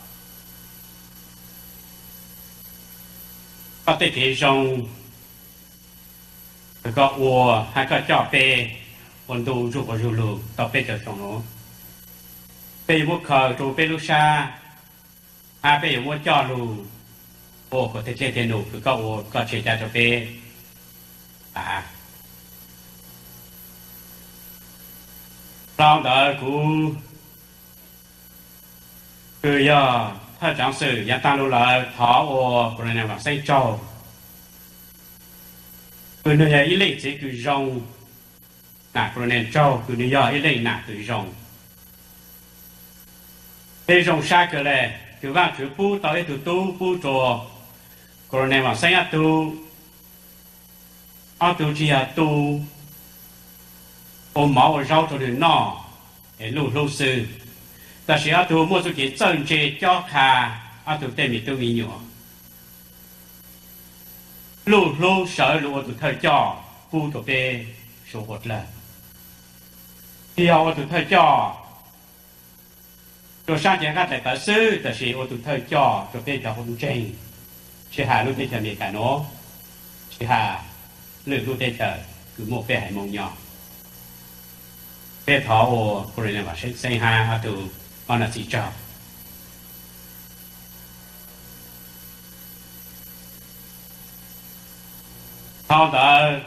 koj tej kev zoo kws koj ua hab koj coj peb ua ntu zuj ua zug lug tau peb caug xyoo nuav. Peb yuav muab khaws rua peb lub sab, hab peb yuav muab coj lug ua kuas tej dlej tej num kws koj ua koj tseg ca rua peb. Dlhau ntawd kuv kws yog thawj tsaav xwm yaav taag lug lawm thov ua Colonel Vaam Xeeb tsaug, kws nwg yog ib leej txiv kws zoo. Nam Colonel tsaug kws nwg yog ib leej nam kws zoo. Peb zoo sab kawg le, kws Vaajtswv pub tau ib tug tub pub rua Colonel Vam Xeeb ob tug, ob tug tsi yog tu ua mov ua zaub rua nwg noj es luj hlub xwb, tab sis ob tug muaj txuj kev txawj ntse cob qha ob tug tej me tub me nyuam, luj hlub sawv lug ua tug thawj coj pub rua peb suav ua dlawg. Tsi yog ua tug thawj coj rua sab cev qaab dlaim tawv xwb, tab sis ua tug thawj coj rua peb cov hauv ntseeg, tsi has lub teb chaws Amelikas nuav, tsi has lwm lub teb chaws kws muaj peb haiv Moob nyob. Peb thov ua Colonel Vam Xeeb hab ob tug ob nam txiv tsaug. Dhau ntawd,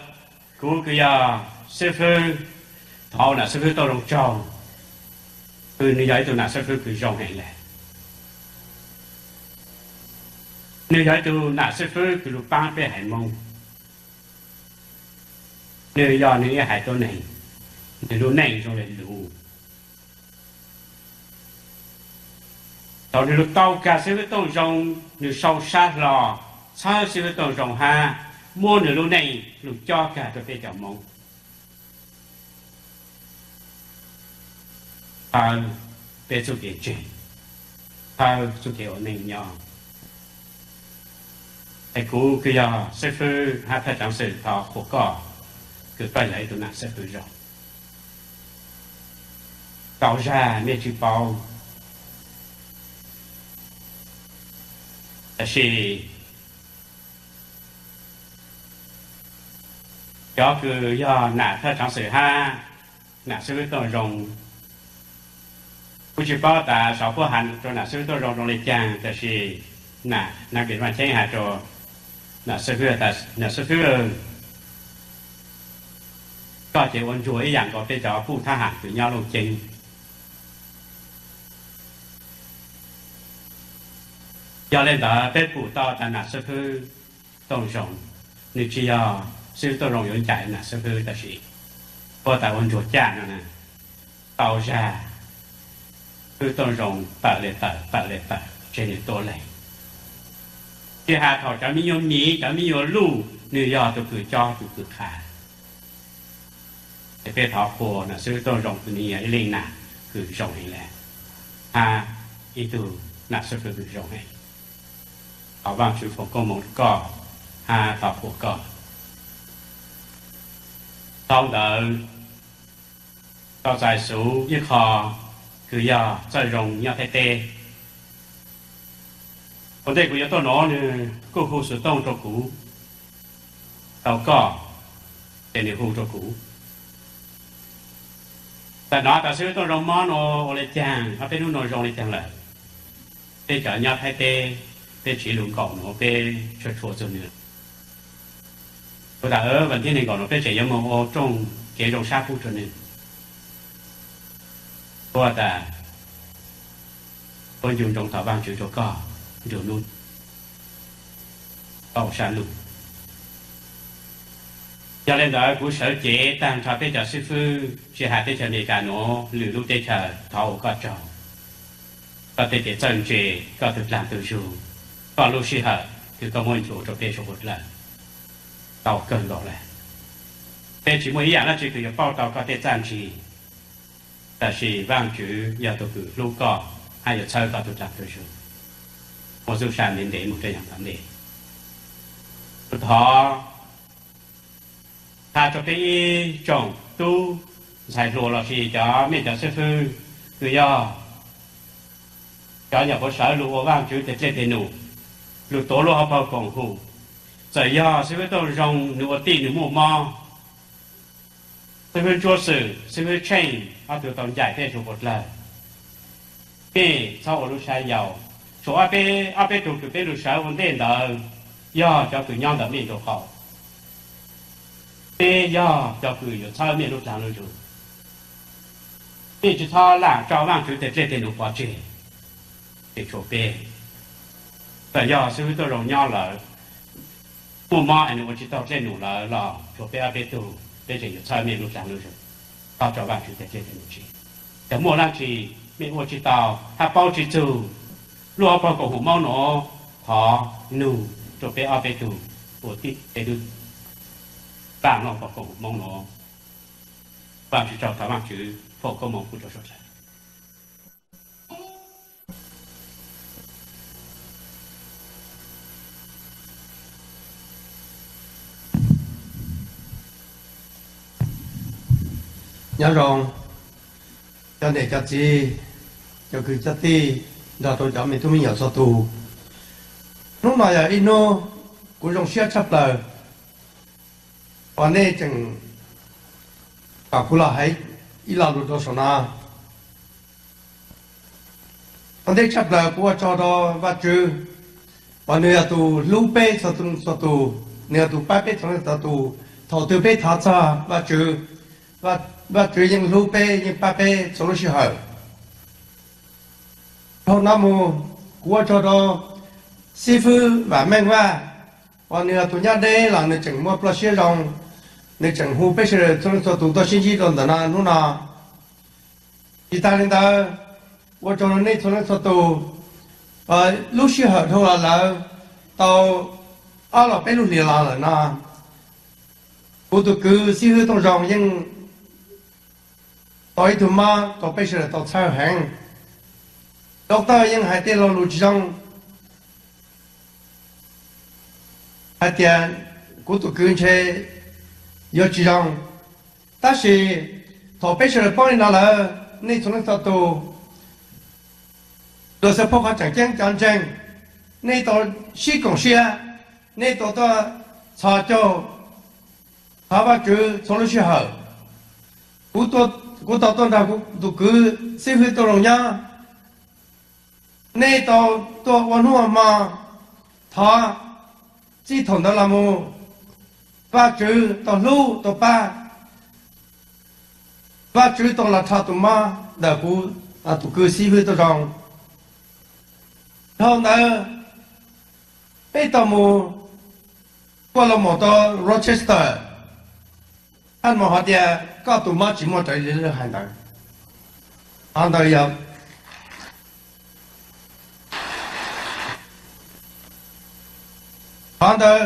kuv kws yog xib fwb, thov ua nam xib fwb Tooj Zoo tsaug, kws nwg yog ib tug nam xib fwb kws zoo heev le. Nwg yog ib tug nam xib fwb kws lug paab peb haiv Moob. Nwg yog nwg ib haiv tuab neeg, nwg lub neej zoo le lug. Thaus nwg lug tau kag xib fwb Tooj Zoo, nwg sau sab hlo txhawb xib fwb Tooj Zoo hab muab nwg lub neej lug cob kag rua peb cov Moob. Thawb peb txuj kev ntseeg, thawb txuj kev ua neej nyob. Es kuv kws yog xib fwb hab thawj tsaav xwm thov qhuas koj, kws koj yog ib tug nam xib fwb zoo. Tau zag mej tsi paub, tab sis cov kws yog nam thawj tsaav xwm hab nam xib fwb Tooj Zoo, kuv tsi paub tas sau puab has rua nam xib fwb Tooj Zoo zoo le caag, tab sis nam Nam Kis Vaaj Cheeb has rua nam xib fwb tas, nam xib fwb, koj ces ua ntsuag ib yaam nkaus peb cov puj thab ham kws nyob Looj Ceeb. Yog le ntawd peb pum tau tas nam xib fwb Tooj Zoo, nwg tsi yog xib fwb Tooj Zoo yuav ncaim nam xib fwb, tab sis puab tas ua ntsuag caj no na, tau zag xib fwb Tooj Zoo tawm le tawm, tawm le tawm, tseg nwg tuab leeg. Tsi has thaum cov me nyuam miv, cov me nyuam luj, nwg yog tug kws cob tug kws qha. Es peb thov qhuas nam xib fwb Tooj Zoo kws nwg yog ib leej nam kws zoo heev le, hab ib tug nam xib fwb kws zoo heev. Thov Vaajtswv foom koob moov rua koj, hab thov qhuas koj. Dhau ntawd, tau txais xuv ib qho kws yog txawj zoo nyob Thaib teb. Ua ntej kuv yuav tuaj nov, nwg kuj hu xuv tooj rua kuv, tau koj, ces nwg hu rua kuv. Tawm nov tas xib fwb Tooj Zoo mob nuav ua le caag, hab peb nub nuav zoo le caag lawm. Peb cov nyob Thaib teb, peb tsiv lug nkaum nuav peb tshua tshua txug nwg. Kuv tas, vas thib neeg nkaum nuav peb tseem yuav moog ua rooj kev zoo sab pub rua nwg. Kuv tas, kuv ncu ntsoov thov Vaajtswv rua koj, nrug lub, koj ua sab lug. Yog le ntawd kuv sawv cev taag nrho peb cov xib fwb, tsi has teb chaws Amelikas nuav, lwm lub teb chaws, thov ua koj tsaug. Koj tej kev txawj ntse, koj tug dlaag tug zug, koj lub sij hawm kws koj muab ntsuas rua peb suav ua dlawg, tau kawg nkaus le. Peb tsi muaj ib yaam dlaab tsi kws yuav pauj tau koj tej txaj ntsi, tab sis Vaajtswv yog tug kws hlub koj, hab yuav txhawb koj tug dlaag tug zug, muaj txuj sa ntev ntev moog rua yaam tom ntej. Kuv thov has rua peb ib tsoom tub ntxhais hluas lossis cov mej cov xib fwb, kws yog cov nyuam qhuav sawv lug ua Vaajtswv tej dlej tej num, lug tuav lub hauv paug koom hum. Txawm yog xib fwb Tooj Zoo nwg ua tij nwg muaj mob, xib fwb Ntsuab Xwm, xib fwb Tsheej ob tug tau ncaim peb suav ua dlawg, mej txhob ua lub sab yau. Tshuav ob peb, ob peb tug kws peb lug sawv ua ntej ntawd, yog cov kws nyob ntawm mej nraub qaum. Peb yog cov kws yuav txhawb mej lub dlaag lub zug. Mej tsi txhob lam tso Vaajtswv tej dlej tej num pov tseg, ces tshuav peb. Txawm yog xib fwb Tooj Zoo nyob lawm, muaj mob es nws ua tsis tau dlej num lawm los tshuav peb ob peb tug, peb tseem yuav txhawb mej lub dlaag lub zug, txhob tso Vaajtswv tej dlej tej num tseg. Yog muaj dlaab tsi mej ua tsis tau hab paub tsis txug lub hauv paug koom haum Moob nuav, thov nug rua peb ob peb tug ua tij peb tug pab noj paug koom haum Moob nuav. Vaajtswv tsaug, thov Vaajtswv foom koob moov pub rua suav dlawg. Nyob zoo cov niam cov txiv, cov kwv cov tij, nrog rau cov me tub me nyuam txhua tug. Hnub no yog ib hnub kuv zoo siab tshaj plaws uas nej tseem kom kuv los hais ib lo lus rau saum no. Ua ntej tshaj plaws kuv ua tsaug rau Vaajtswv uas nwg yog tus hlub peb txhua leej txhua tus, nwg yog tus pab peb txhua leej txhua tus. Thaum twg peb thov txog Vaajtswv, Vaajtswv yeej hlub peb, yeej pab peb txhua lub sij hawm. Dhau no mus, kuv ua tsaug rau xib fwb Vam Meej Vaj uas nwg yog tus nyob deb los nwg tseem muaj plawv siab zoo, nwg tseem hu peb sawv daws txhua leej txhua tus tuaj sib ntsib rau ntawm no hnub no. Tsis tas li ntawd, ua tsaug rau nej txhua leej txhua tus. Lub sij hawm dhau los lawm tau ob los peb lub hlis los lawm no, kuv tus kwv xib fwb Tooj Zoo yeej tau ib tug mob rau peb sawv daws tau txhawj heev. Doctor yeej hais tej lo lus tsis zoo hais tias kuv tus kwv ntshe yuav tsis zoo. Tab sis thaum peb sawv daws paub li no lawm, nej txhua leej txhua tus, luag xav pub qhov tseem ceeb cov ntseeg, nej tau sib koom siab, nej tau tuaj txhos caug thov Vaajtswv txhua lub sij hawm. Kuv tau tuaj nrog kuv tus kwv xib fwb Tooj Zoo nyob, nej tau tuaj ua hnub ua hmo thov. Txij thaum ntawd los mus, Vaajtswv tau hlub tau pab, Vaajtswv tau los rho tus mob ntawm kuv tus kwv xib fwb Tooj Zoo. Dhau ntawd, peb tau mus kuaj lug mus rau Rochester, hab mus hais tias koj tus mob tsis muaj raws li lawv hais ntawd. Qhov ntawd yog, qhov ntawd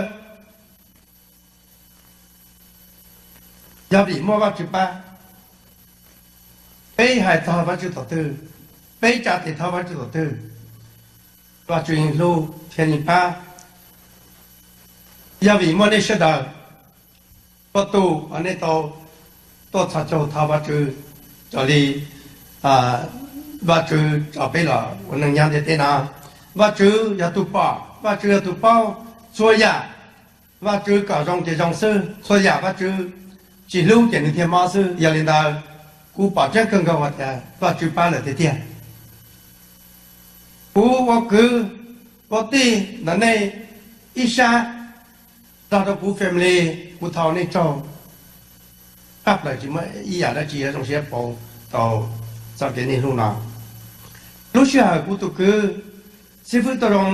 yog vim muaj Vaajtswv pab. Peb hais txog Vaajtswv thaum twg, peb tsa tes thov Vaajtswv thaum twg, Vaajtswv yeej hlub thiab yeej pab. Yog vim muaj nej sawv daws, txhua tus uas nej tau tuaj txhos caug thov Vaajtswv, raws li Vaajtswv tso peb los ua neej nyob ntiaj teb no. Vaajtswv yog tus pom, Vaajtswv yog tus paub txhua yam. Vaajtswv kom zoo ces zoo xwb, txhua yam Vaajtswv tsis hlub ces nws thiaj mob xwb. Yog li ntawd, kuv pom tseeb kawg nkaus hais tias Vaajtswv pab lawm tiag tiag. Kuv ua kwv ua tij ntawm nej ib sab, nrog rau kuv family, kuv thov nej tsaug tshaj plaws, tsis muaj ib yam dab tsi zoo siab pauv tau txoj kev nej hlub no. Lub sij hawm kuv tus kwv xib fwb Tooj Zoo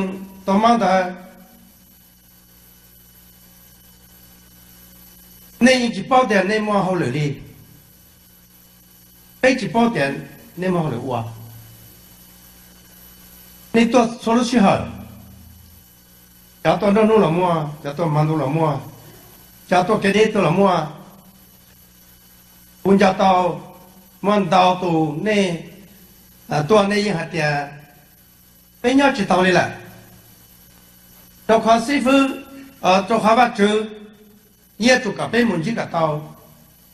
tau mob ntawd, nej yeej tsis paub tias nej muaj hauj lwm li. Peb tsis paub tias nej muaj hauj lwm ua. Nej tuaj txhua lub sij hawm, cov tuaj nruab hnub los muaj, cov tuaj hmo ntuj los muaj, cov tuaj kev deb tuaj los muaj. Kuv nco tau muaj ntau tus nej tuaj nej yeej hais tias peb nyob tsis tau li lawm. Rau qhov xib fwb, rau qhov Vaajtswv yeej tsum kom peb mus ntsib kom tau,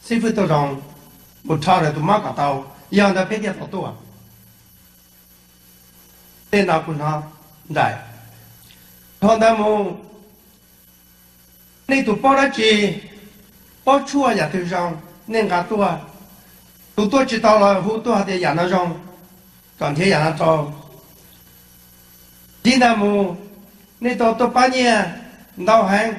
xib fwb Tooj Zoo mus rho ntawm tus mob kom tau, yog ntawd peb thiaj tau tuaj. Tej no kuv hnov nraim. Dhau ntawd mus, nej tus paub dab tsi, paub tshuaj yam twg zoo, nej nqa tuaj. Tus tuaj tsis tau los hu tuaj hais tias yam no zoo, kom nrhiav yam no rau. Ntxiv ntawd mus, nej tau tuaj pab nyiaj ntau heev.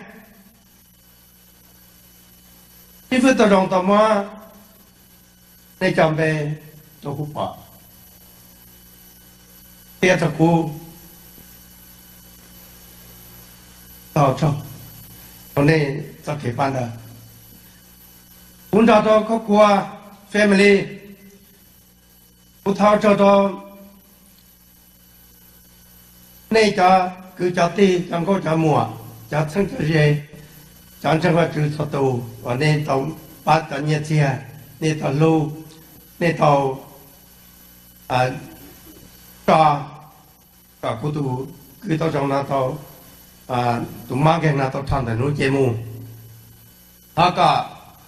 Xib fwb Tooj Zoo tau muab nej cov npe rau kuv pom, qhia rau kuv tau tsaug rau nej txoj kev pab ntawd. Kuv nrog rau khub kua family Kuv thov ua tsaug rau nej cov kwv cov tij, cov nkauj cov muam, cov txheeb cov ze, cov ntseeg Vajtswv txhua tus uas nej tau pab cov nyiaj txiag, nej tau hlub, nej tau tso kom kuv tus kwv Tooj Zoo no tau, tus mab nkeeg no tau rho ntawm hnub ces mus. Thov kom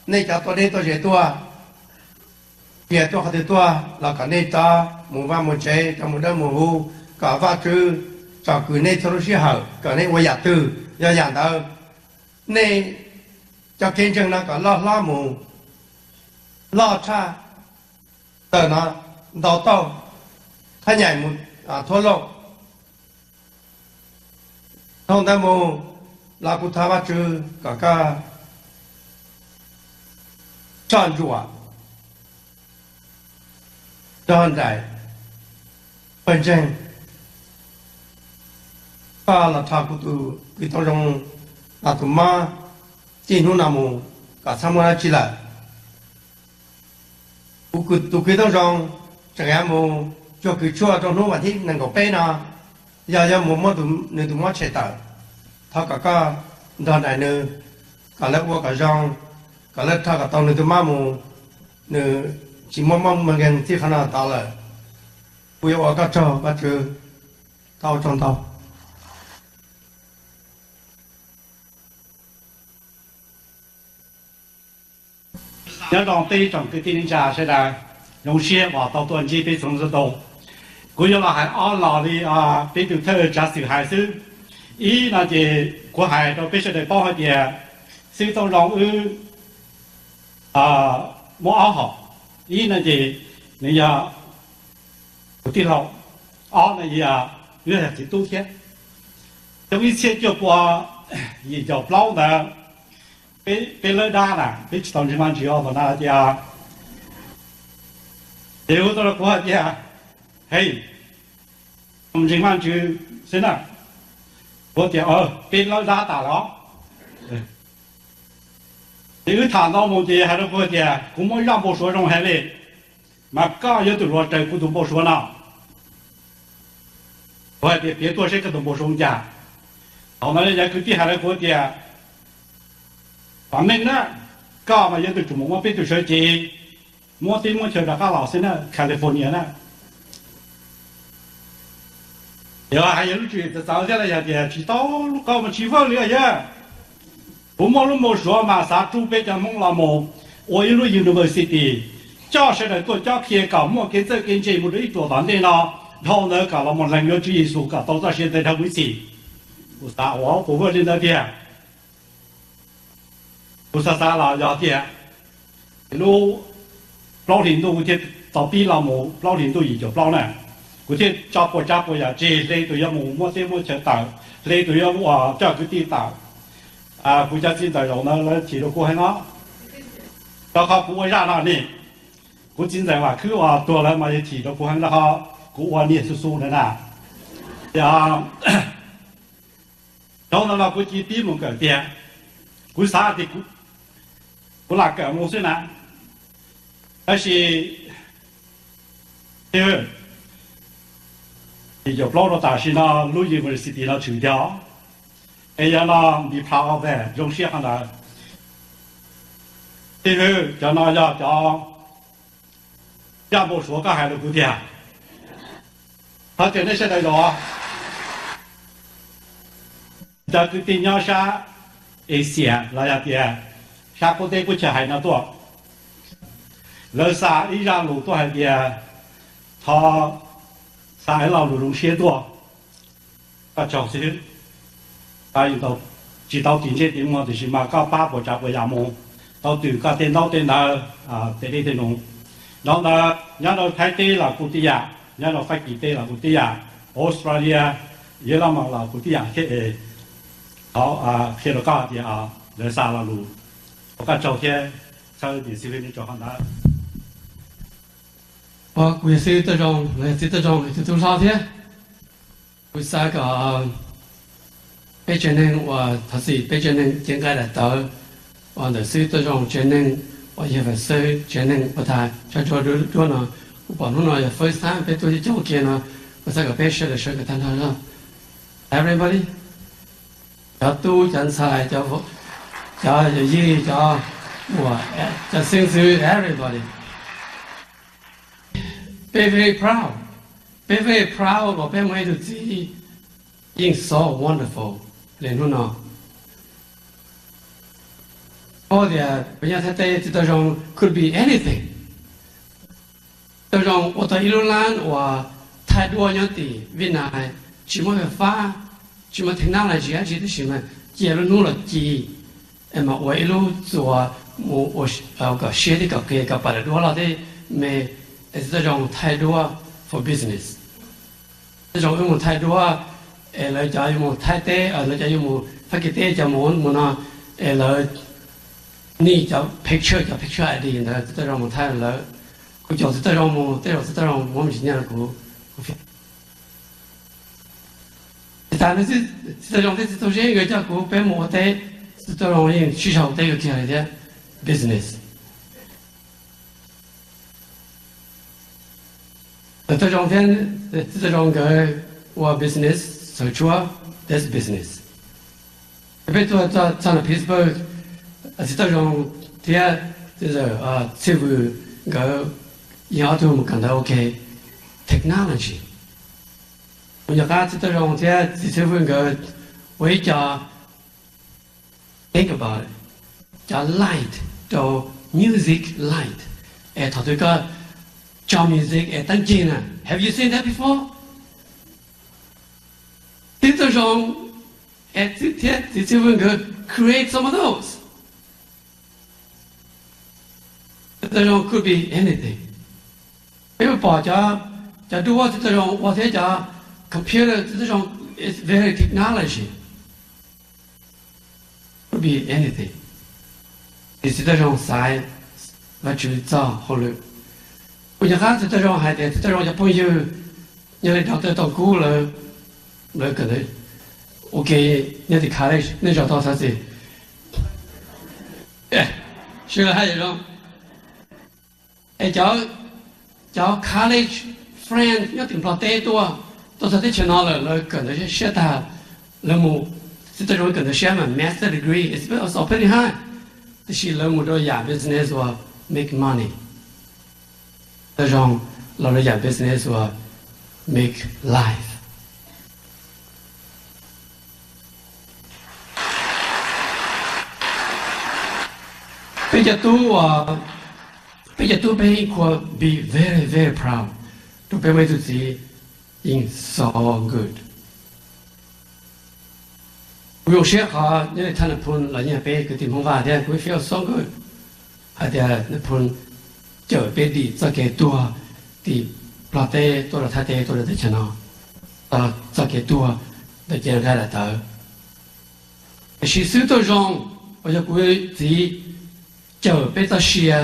nej cov tuaj deb tuaj ze tuaj, cia tuaj qhov twg tuaj los kom nej rov mus vaj mus tsev, rov mus dawb mus huv, kom Vajtswv tsom kwm nej txhua lub sij hawm, kom nej ua yam twg yog yam ntawd. Nej cov kev ntseeg no kom loj hlob mus, loj tshaj tawm no ntau tauj, thab nyaim mus thoob loj. Dhau ntawd mus los kuv thov Vajtswv kom koj soj ntsuam nrog nraim pawg ntseeg, koj los rho kuv tus kwv Tooj Zoo los tus mob txij hnub no mus kom txhob muaj dab tsi lawm. Kuv tus kwv Tooj Zoo tseem yuav mus cuag kws tshuaj rau hnub vas thib nees nkaum peb no, yog yuav mus muab nws tus mob tshem tawm. Thov kom koj nrog nraim nws, kom lawv ua kom zoo, kom lawv rho kom tau nws tus mob mus, nws tsis muaj mob nkeeg txij qhov no tod lawm. Kuv yuav ua koj tsaug Vajtswv, koj ua tsaug ntau. Nyob zoo peb tsoom kwv tij neej tsa sawv daws, zoo siab uas tau tuaj ntsib peb txhua tus. Kuv yuav los hais ob los li peb tus thawj tsav xwm hais xwb. Ib no ces kuv hais rau peb sawv daws paub hais tias xib hwb Tooj Zoo wb muaj ob hom. Ib no ces nws yog kuv tij laug, ob no yog wb txiv tub thiab. Xyoo ib txhiab cuaj pua yim caum plaub ntawd, peb lawb dab na, peb tsis tau ntseeg Vajtswv os, thaum no tias, ces hu tuaj rau kuv hais tias, hej, ntseeg Vajtswv xwb na. Kuv tias, peb lawb dab tas lawm os. Ces wb tham ntau mus ces hais rau kuv tias kuv muaj ib zaj npau suav zoo heev li, mas koj yog tus hluas raws kuv tus npau suav no. Kuv hais tias piav tuaj seb koj tus npau suav cas. Thaum no yog kwv tij hais rau kuv tias, vam meej na, koj mas yog tus tsum mus muab peb tus sawv cev muab teb muab chaw rov qab los xwb na, California na. Yog hais yog lub tswv yim txawv txawv thiab los yog tias tsis tau lub qauv mas tsis vawj li os yawg. Kuv muaj lub npau suav mas xav rub peb cov Hmoob los mus ua ib lub university, coj sawv daws tuaj cob qhia kom muaj kev txawj kev ntse mus rau ib ruam tom ntej no, dhau ntawd kom los mus lees yuav Tswv Yexus kom tau txoj sia ntev dhawv mus ib txhis. Kuv xav ua puas vwj li ntawd tiag. Kuv xav xav los yog tias lub plaub hlis ntuj kuv thiaj tau pib los mus, plaub hlis ntuj yim caum plaub na, kuv thiaj tso puas tsav puas yam tseg, hle tus yuav mus muab teb muab chaw tawm, hle tus yuav ua coj kwv tij tawm. Kuv cov txiv ntxawm zaum ntawd lawv chim rau kuv heev no, rau qhov kuv ua zaj no ne. Kuv txiv ntxawm Vam Khwb uas tuag lawm mas yog chim rau kuv heev rau qhov kuv ua niag xu xu ntawd na. Ces dhau ntawd los kuv cia li pib mus kawm tiag. Kuv xav tias kuv lam kawm mus xwb na, tab sis yim caum plaub rau tam sim no lub university no tshwm tiag, es yog no be proud of that, zoo siab qhov ntawd. Xib hwb, cov no yog cov zaj npau suav koj hais rau kuv tiag. Thov caw nej sawv daws los, cov kwv tij nyob sab Asia los yog tias sab qub teb qub chaw hais no tuaj, lawv xa ib zaj lus tuaj hais tias thov xa ib lo lus zoo siab tuaj. Koj tsaug xib hwb, tsis tau tim ntsej tim muag tiam sis mas koj pab puas tsav puas yam mus, tau twm koj tej ntaub tej ntawv, tej dej tej num. Dhau ntawd nyob rau Thaib teb los kuj tib yam, nyob rau Fab Kis teb los kuj tib yam, Australia, Yelmaj los kuj tib yam thiab. Thov qhia rau koj tias lawv xa lo lus, ua koj tsaug thiab, txhawb tias xib hwb nws tsaug qhov ntawd. Kuv yog xib hwb Tooj Zoo, los yog txiv Tooj Zoo yog tus tub hlob thiab. Kuv xav kom peb tsev neeg uas thov txim peb tsev neeg cev nqaij daim tawv uas ntawm xib hwb Tooj Zoo tsev neeg uas yog fam xib hwb tsev neeg uas tham tshaj tshua duab no, Kuv pom hnub no yog first time peb tuaj coob coob kiag no, kuv xav kom peb sawv daws sawv kom tag nrho no. Everybody, cov tub cov ntxhais, cov, cov yawm yij, cov muam, cov xeeb ntxwv, everybody. Peb very proud. Peb very proud uas peb muaj ib tug txiv yeej so wonderful li hnub no. Ua tias peb nyob Thaib teb txiv tau zoo could be anything. Tau zoo ua tau ib lub lab uas thaij duab nyob tim Vib Nais, tsis muaj fais fab, tsis muaj technology dab tsi, tab sis mas cia lub hnub los ci es mas ua ib lub txuas mus ua kom siab thiab kom qia kom pam lawv duab loj thiab me, es txiv tau zoo thaij duab for business. Txiv tau zoo wb mus thaij duab es lawv cov yuav mus Thaib teb, lawv cov yuav mus Fab Kis teb, cov mus mus no, es lawv need cov picture, cov picture I D ntawd, txiv tau zoo mus thaij lawv. Kuv caum txiv tau zoo mus, tej zaum txiv tau zoo muab me ntsis nyiaj rau kuv, kuv Tsis tas li, txiv tau zoo thiab txiv tau zeb nkawd coj kuv peb mus ua teb, txiv tau zoo yeej sib zog ua teb kawg kiag li thiab. Business, txiv tau zoo thiab txiv tau zoo nkawd ua business xaws tshuab, that's business. Peb tuaj txog no Pittsburgh, txiv tau zoo thiab txiv Txhiaj Vwm nkawd yeej ob tug mus kawm ntawv ua ke technology. Kuv nco qab txiv tau zoo thiab txiv Txhiaj Vwm nkawd ua ib co, think about it, cov light rau music light, es thaum twg koj tso music es teeb cig na, have you seen that before? Txiv tau zoo, es txiv thiab txiv Txhiaj Vwm nkawd create some of those. Txiv tau zoo could be anything. Peb pom cov, cov duab txiv tau zoo ua thiab cov computer txiv tau zoo, it's very technology, could be anything. Ces txiv tau zoo xaiv Vajtswv txoj hauj lwm. Kuv nco qab txiv tau zoo hais tias txiv tau zoo cov phooj ywg nyob li Doctor Tooj Kub lawv, lawv kawm ntawv ua ke nyob tim college, nej zaum tau xav xwb, sawv daws hais zoo. Es cov, cov college friend nyob tim Nplog teb tuaj, tuaj txog teb chaws no lawm lawv kawm ntawv siab tag, lawv mus, txiv tau zoo kawm ntawv siab mas master degree, it's also pretty high, tiam sis lawv mus rau yam business uas make money. Txiv tau zoo los rau yam business uas make life. Peb cov tub, peb cov tub peb yeej khuv be very very proud rau peb muaj ib tug txiv yeej so good. Kuv zoo siab qhov nyob li Thaj Naj Phoo los nyiag peb kwv tij Hmoob Vaj thiab kuv feel so good hais tias Naj Phoo cawm peb dim txoj kev tuag tim Nplog teb tuaj rau Thaib teb tuaj rau teb chaws no, txoj kev tuag ntawm cev nqaij daim tawv. Tiam sis xwb tau zoo uas yog kuv txiv cawm peb txoj sia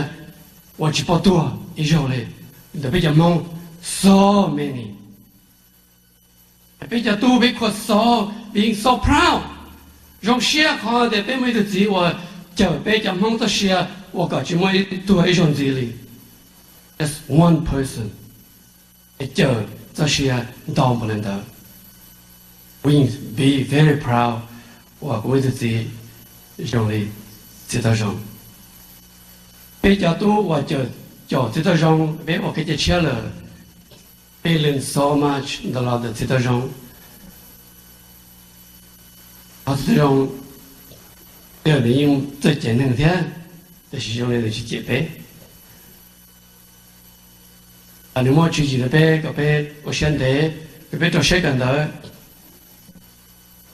uas tsis pom tuag ib zaug li ntawm peb cov Hmoob so many. Peb cov tub peb khuv so, being so proud, zoo siab qhov tias peb muaj ib tug txiv uas cawm peb cov Hmoob txoj sia uas kom tsis muaj ib tuag ib zaug ntxiv li. Just one person, cawm txoj sia ntau npaum li ntawd. Kuv yeej be very proud uas kuv muaj ib tug txiv zoo li txiv Tau Zoo. Peb cov tub uas cawm txiv Tau Zoo peb ua kev cai tshiab lawm, peb learn so much ntawm los ntawm txiv Tau Zoo. Qhov txiv Tau Zoo, nws yeej txawj cem neeg thiab, tiam sis zoo li nws tsis cem peb. Nws muab tswv yim rau peb kom peb ua siab ntev, kom peb rau siab kawm ntawv.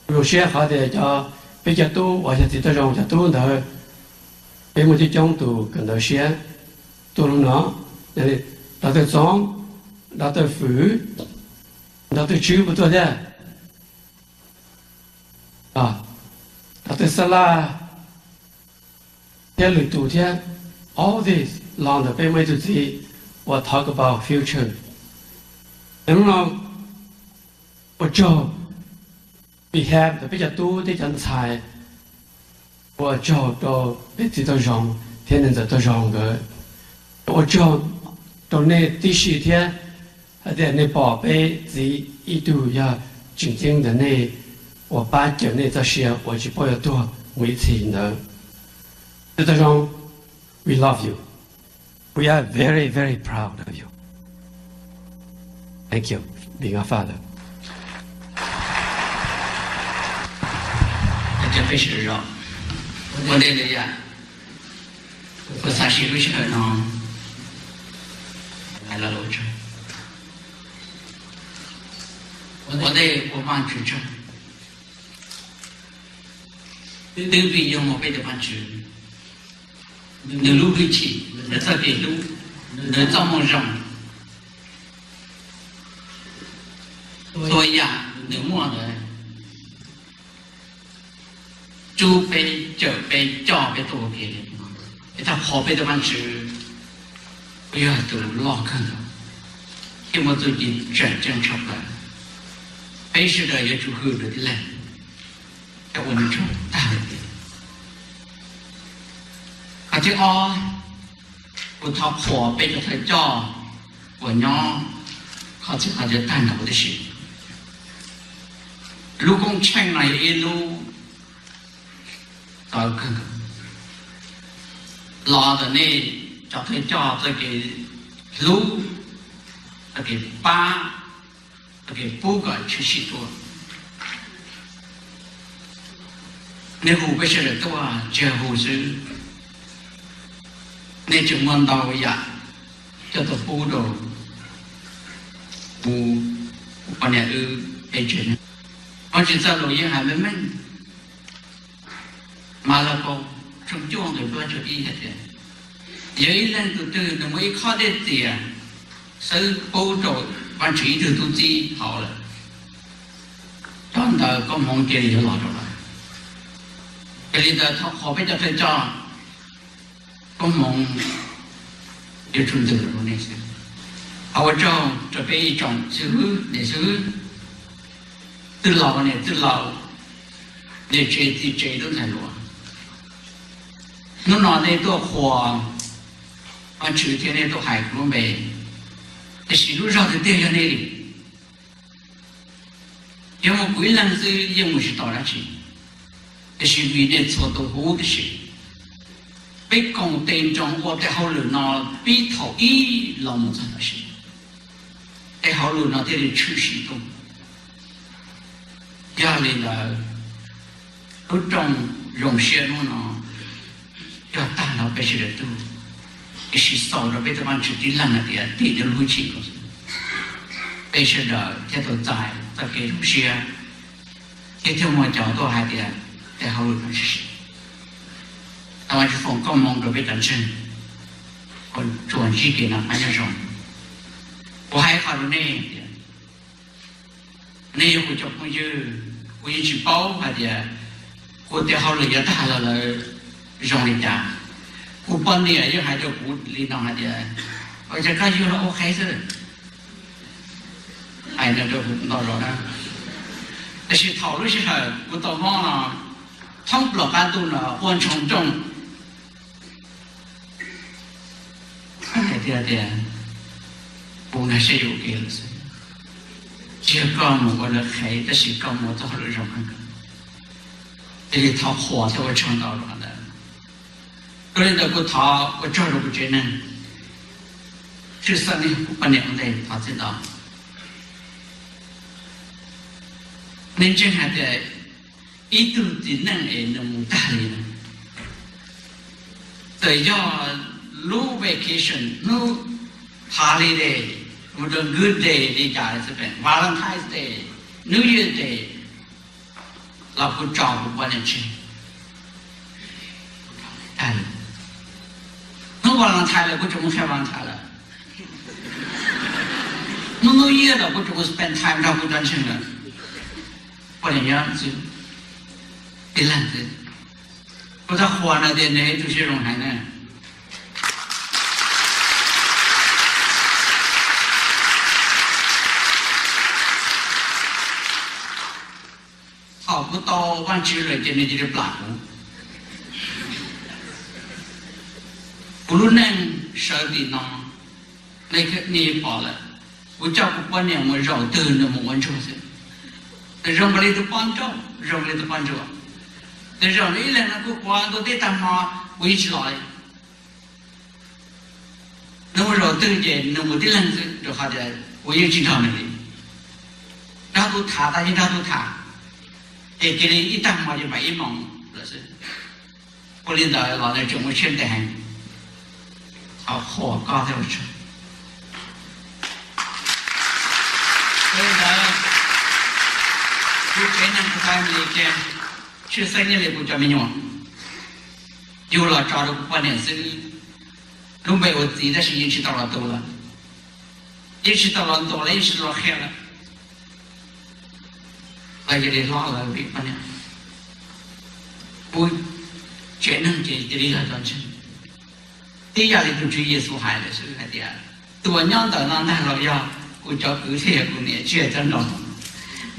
Kuv zoo siab qhov tias cov, peb cov tub uas yog txiv Tau Zoo cov tub ntawd, peb muaj coob coob tus kawm ntawv siab tuaj lub no. Yog li Dr. Txoov, Dr. Fwm, Dr. Tswb puas tuaj thiab? Dr. Xa Laj thiab lwm tus thiab. All this los ntawm peb muaj ib tug txiv uas talk about future. Lub no ua tsaug behalf ntawm peb cov tub thiab cov ntxhais, ua tsaug rau peb txiv Tau Zoo thiab niam ntxawm Tau Zoo nkawd. Ua tsaug rau nej tib si thiab, hais tias nej pom peb txiv ib tug yog tseem ceeb ntawm nej uas pab cawm nej txoj sia uas tsis paub yuav tuag mus ib txhis ntawd. Doctor Zoo, we love you. We are very, very proud of you. Thank you, being our father. Ua ntej lawm yam, kuv xav siv lub sij hawm no hais lo lus ua tsaug, ua ntej ua Vaajtswv tsaug, twb vim yog muaj peb tus Vaajtswv, nws lub hwj chim, nws txoj kev hlub, nws txoj moo zoo, txhua yam nws muaj ntawd rub peb, cawm peb, coj peb tuaj ua ke. Es thov qhuas peb tus Vaajtswv, kuj yog tus loj kawg nkaus thiab muaj txuj ci tseem ceeb tshaj plaws. Peb sawv daws yuav tsum hwm nws tib leeg thiab ua nws tsaug tag li. Qhov thib ob, kuv thov qhuas peb cov thawj coj uas nyob qhov txhia qhov chaw tag nrho huv tib si. Lub koob tsheej no yog ib lub txawv kawg nkaus los ntawm nej cov thawj coj txoj kev hlub, txoj kev pab, txoj kev pub kom tshwm sim tuaj. Nej hu peb sawv daws tuaj tsis yog hu xwb, nej tseem muaj ntau yam coj tuaj pub rau kuv, kuv poj niam wb peb tsev neeg. Vaajtswv txoj lus yeej hais meej meej, Malakaus tshooj cuaj nqe peb caug ib hais tias, yog ib leej tus twg nws muaj ib khob dej txias xwb pub rau Vaajtswv ib tug tub txib haus lawm, cov ntawd koob hmoov cia li yuav los rau lawv. Yog li ntawd thov qhuas peb cov thawj coj, koob hmoov yuav tsum ntws rau nej xwb. Thov ua tsaug rau peb ib tsoom xib hwb, niam xib hwb, txwj laus, niam txwj laus, niam tsev txiv tsev tub ntxhais hluas. Hnub no nej tuaj qhuas Vaajtswv thiab nej tuaj hais kuv lub npe, tiam sis lub zog tiag tiag yog nej li. Yog muaj kuv ib leeg xwb yeej mus tsis tau dab tsi, tiam sis vim nej txhua tus huv tib si, peb koom tes nroos ua tej hauj lwm no pib thaum ub los mus txog tam sim, tej hauj lwm no thiaj li tshwm sim tuaj. Yog li ntawd, lub rooj zoo siab hnub no yog tag nrho peb sawv daws tug, tiam sis xaus rau peb tus Vaajtswv tib leeg hais tias tim nws lub hwj chim, peb sawv daws thiaj tau txais txoj kev zoo siab, thiab thiaj muaj cov tuaj hais tias tej hauj lwm no tshwm sim. Thov Vaajtswv foom koob hmoov rau peb cov ntseeg uas tsuas ntsib kev noj qab nyob zoo. Kuv hais qhov rau nej tias, nej yog kuv cov phooj ywg, kuv yeej tsis paub hais tias kuv tej hauj lwm yuav tag los lawm zoo li cas. Kuv poj niam yeej hais rau kuv li no hais tias, ua cas koj yug los ua qhev xwb? Hais no rau kuv ntau zaus na. Tab sis thaum lub sij hawm kuv tau mob no, thoob plaws qab ntuj no quaj ntshoo nrooj, hais tias, kuv nkag siab yuav ua ke lawm xwb. Tsis yog koj mus ua lawv qhev, tab sis koj mus ua txoj hauj lwm zoo kawg nkaus. Cia li thov qhuas thiab ua tsaug ntau rau qhov ntawd. Yog li ntawd kuv thov ua tsaug rau kuv tsev neeg, tshwj xeeb nej kuv poj niam ua ntej thov txim ntau. Nej ntseeg hais tias ib tug txiv neej es nws mus tag li na, txawm yog lub vacation, lub holiday, mus rau good day li cas, Valentine's Day, New Year Day, los kuv tso kuv poj niam tseg. Hnub Valentine lawm kuv tseem mus qhia Valentine lawm. Hnub New Year los kuv tseem mus spend time nrog kuv cov ntseeg lawm. Poj niam nyob xwb, tib leeg xwb. Kuv thov qhuas nws tias nws yog ib tug siab zoo heev na. Thaum kuv tau Vajtswv lawm ces nws cia li plam kuv. Kuv lub neej sawv tim no, Nej pom lawm, kuv coj kuv poj niam mus zaum twg nws mus ua ntsuag xwb. Nws zoo nkaus li tus poj nrauj, zoo nkaus li tus poj ntsuag. Nws zaum nws ib leeg no kuv quav ntua teb tag hmo, kuv yeej tsis los li. Nws mus zaum twg ces nws mus tib leeg xwb, rau qhov tias kuv yeej tsis nrog nws li. Nrog tus tham tas yeej nrog tus tham, ces cia li ib tag hmo ces mam ib moos lawm xwb. Ua li ntawd los nws tseem muaj siab ntev heev. Thov qhuas koj thiab ua tsaug. Ua li ntawd, kuv tsev neeg family kiag, tshwj xeeb nyob li kuv cov me nyuam, yug los tso rau kuv poj niam xwb. Lub npe ua txiv tab sis yeej tsis tau los tu lawm, yeej tsis tau los ntuas lawm, yeej tsis tau los qhia lawm. Lawv cia li hlob lawv vim poj niam, kuv tsev neeg ces cia li yog cov ntseeg. Tib yam li tus Tswv Yexus hais lawm xwb hais tias, tus uas nyob ntawm no ntag los yog kuv cov kwv thiab yog kuv niam, tsis yog cov nraug.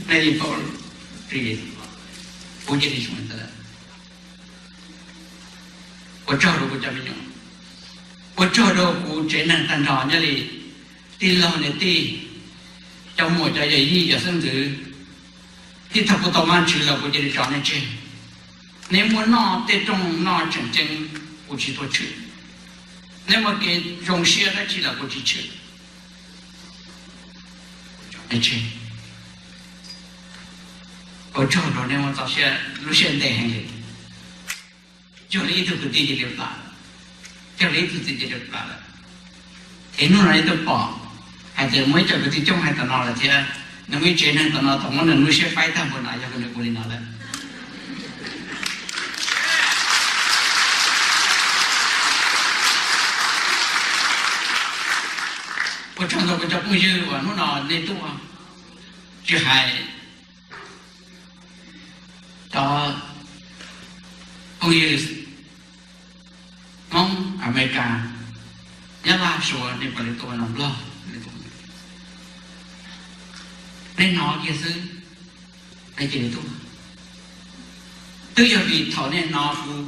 Nej yeej paub Tswv Yexus, kuv cia li zoo li ntawd. Ua tsaug rau kuv cov me nyuam, ua tsaug rau kuv tsev neeg tag nrho nyob li tij laug niam tij, cov muam cov yawm yij cov xeeb ntxwv, thaum kuv tau Vajtswv los kuv cia li tso nej tseg. Nej muaj noj tej rooj noj tseem ceeb, kuv tsis tuaj tshwm. Nej muaj kev zoo siab dab tsi los kuv tsis tshwm. Nej tseg. Ua tsaug rau nej muaj txoj siab, lub siab ntev heev li. Cuag li ib tug kwv tij cia li plam, cuag li ib tug txiv cia li plam lawm. Ces hnub no nej twb pom hais tias muaj ib co kwv tij coob hais tom no lawm thiab, nws muaj ib tsev neeg tom no tau muab nws lub siab faib tag npaum no yog nws ua li no lawm. Ua tsaug ntau kuv cov phooj ywg uas hnub no nej tuaj, tsis hais cov phooj ywg Hmoob, Amelikas, Nyab Laj, Suav, nej puav leej tuaj, Nplog, nej hnov kiag xwb, nej cia li tuaj. Twb yog vim thaum nej hnov kuv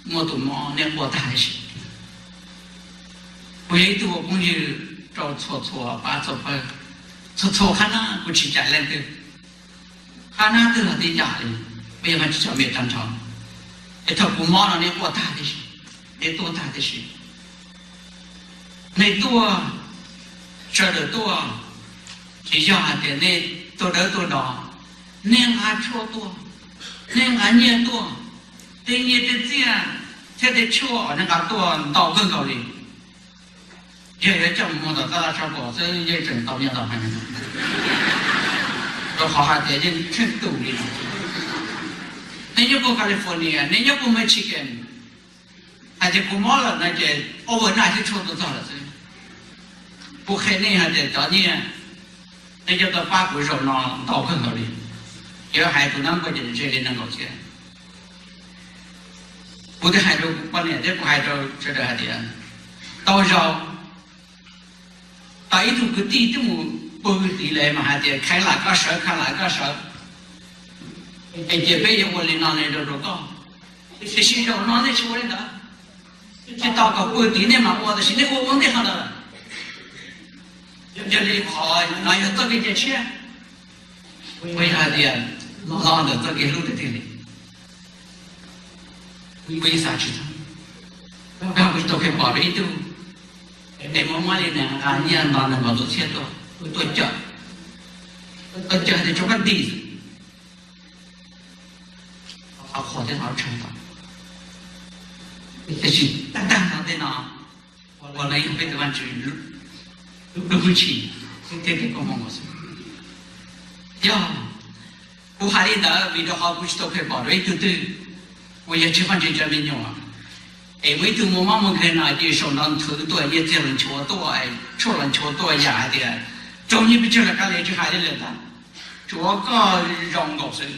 muaj tus mob nej quaj tag tib si. Kuv yog ib tug ua phooj ywg rau txhua txhua pab txhua pawg, txhua txhua qhab nab kuv tsis cais leej twg. Qhab nab twg los tib yam li, peb yog Vajtswv cov me tag nrho. Es thaum kuv mob no nej quaj tag tib si, nej tuaj tag tib si. Nej tuaj, sawv daws tuaj, tsis yog hais tias nej tuaj dawb tuaj do, nej nqa tshuaj tuaj, nej nqa nyiaj tuaj, tej nyiaj tej txiaj thiab tej tshuaj uas nej nqa tuaj ntau kawg nkaus li. Yog yuav coj mus muag tom taj laj tshaj plaws xwb yeej tseem tau nyiaj ntau heev, rau qhov hais tias yeej tsheej tus li no. Nej nyob puag California, nej nyob puag Michigan, hais tias kuv mob lawm no ces overnight twb tshuaj tuaj txog lawm xwb. Kuv qhia nej hais tias cov nyiaj nej coj tuaj pab kuv zaum no ntau kawg nkaus li. Yog hais tus nab npawj ces nws ntshe li nees nkaum txhiab. Kuv twb hais rau kuv poj niam thiab kuv hais rau sawv daws hais tias, tau zaum tau ib tug kwv tij twb mus pw tid lawm mas hais tias kheev lam koj sawv, kheev lam koj sawv, es cia peb yuav ua li no li rau rau koj. Tiam sis zaum no nej tsis ua li ntawd, tsis tau kom pw tid nej mam ua, tiam sis nej ua ua ntej qhov ntawd. Yog li qhov no yog txoj kev cai tshiab, puas yog hais tias los ntawm txoj kev hlub tiag tiag li? Kuv yeej xav tsis tau, kuv tsis tau pom rau ib tug es muaj muab li nqa nyiaj no nees nkaum txhiab tuaj, tuaj cawm, tuaj cawm tias tsuas koj nti xwb. Qhov qhuas thiab qhov tshee tau, tiam sis tag tag nrho tej no uas lawv yog peb tus Vajtswv lub hwj chim thiab tej koob hmoov xwb. Yog kuv hais li ntawd vim rau qhov kuv tsis tau pom rau ib tug twg uas yog tsis Vajtswv cov me nyuam, es muaj ib tug muaj mob muaj nkeeg no ces saum no nthwv tuaj nyiaj txiag los nchuav tuaj, tshuaj los nchuav tuaj, yam hais tias raug nyiaj pes tsawg los kav liam tsis hais li lawm ntag, tsuav koj zoo nkaus xwb.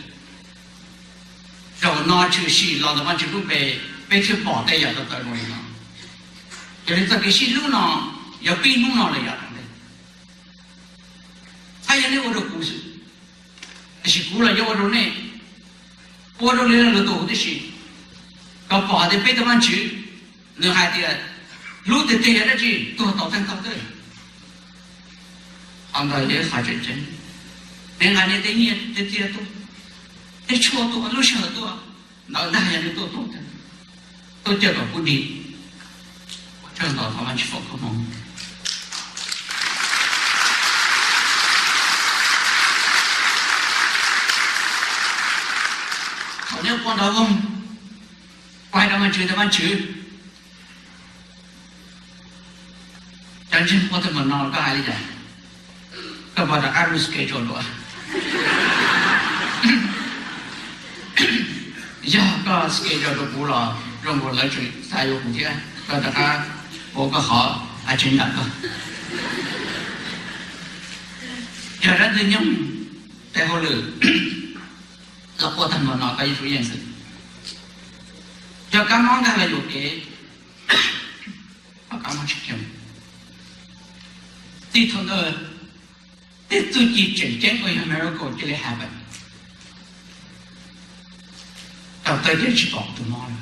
Zaum no tshwm sim los ntawm Vajtswv lub npe, peb thiaj pom tej yam tau tawm zoo li no. Yog li txoj kev sib hlub no yog pib hnub no los yog tom ntej. Txhais yog nej ua rau kuv xwb, tiam sis kuv los yuav ua rau nej, ua rau lwm leej lwm tus huv tib si, kom pom tias peb tus Vajtswv nws hais tias hlub tiag tiag yog dab tsi, tuag tau tag nrho xwb. Qhov ntawd yog ib qhov tseem ceeb. Nws nqa nws tej nyiaj tej txiaj tuaj, tej tshuaj tuaj, lub sij hawm tuaj, ntawd ntag yog nws tuaj tuaj, tuaj cawm kom kuv dim. Ua tsaug ntau, thov Vajtswv foom koob hmoov. Thaum nyob puag nraum zoov, kuv hais rau Vajtswv tias, Vajtswv, cov ntseeg puag thaum ub no koj hais li cas? Koj puas rov qab re-schedule dua? Yog koj schedule rau kuv los zoo nkaus lawv tseem xav yuav kuv thiab, koj rov qab ua koj qhov agenda koj. Yog dab ntxwg nyoog tes hauj lwm los puag tag npaum no koj yeej tsum yeej xwb. Yog kab mob ntag los yuam kev, kab mob tsis khiav. Txij thaum ntawd, tej txuj ci tseem ceeb uas yog miracle cia li happen. Tau tawm ces tsis pom tus mob lawm.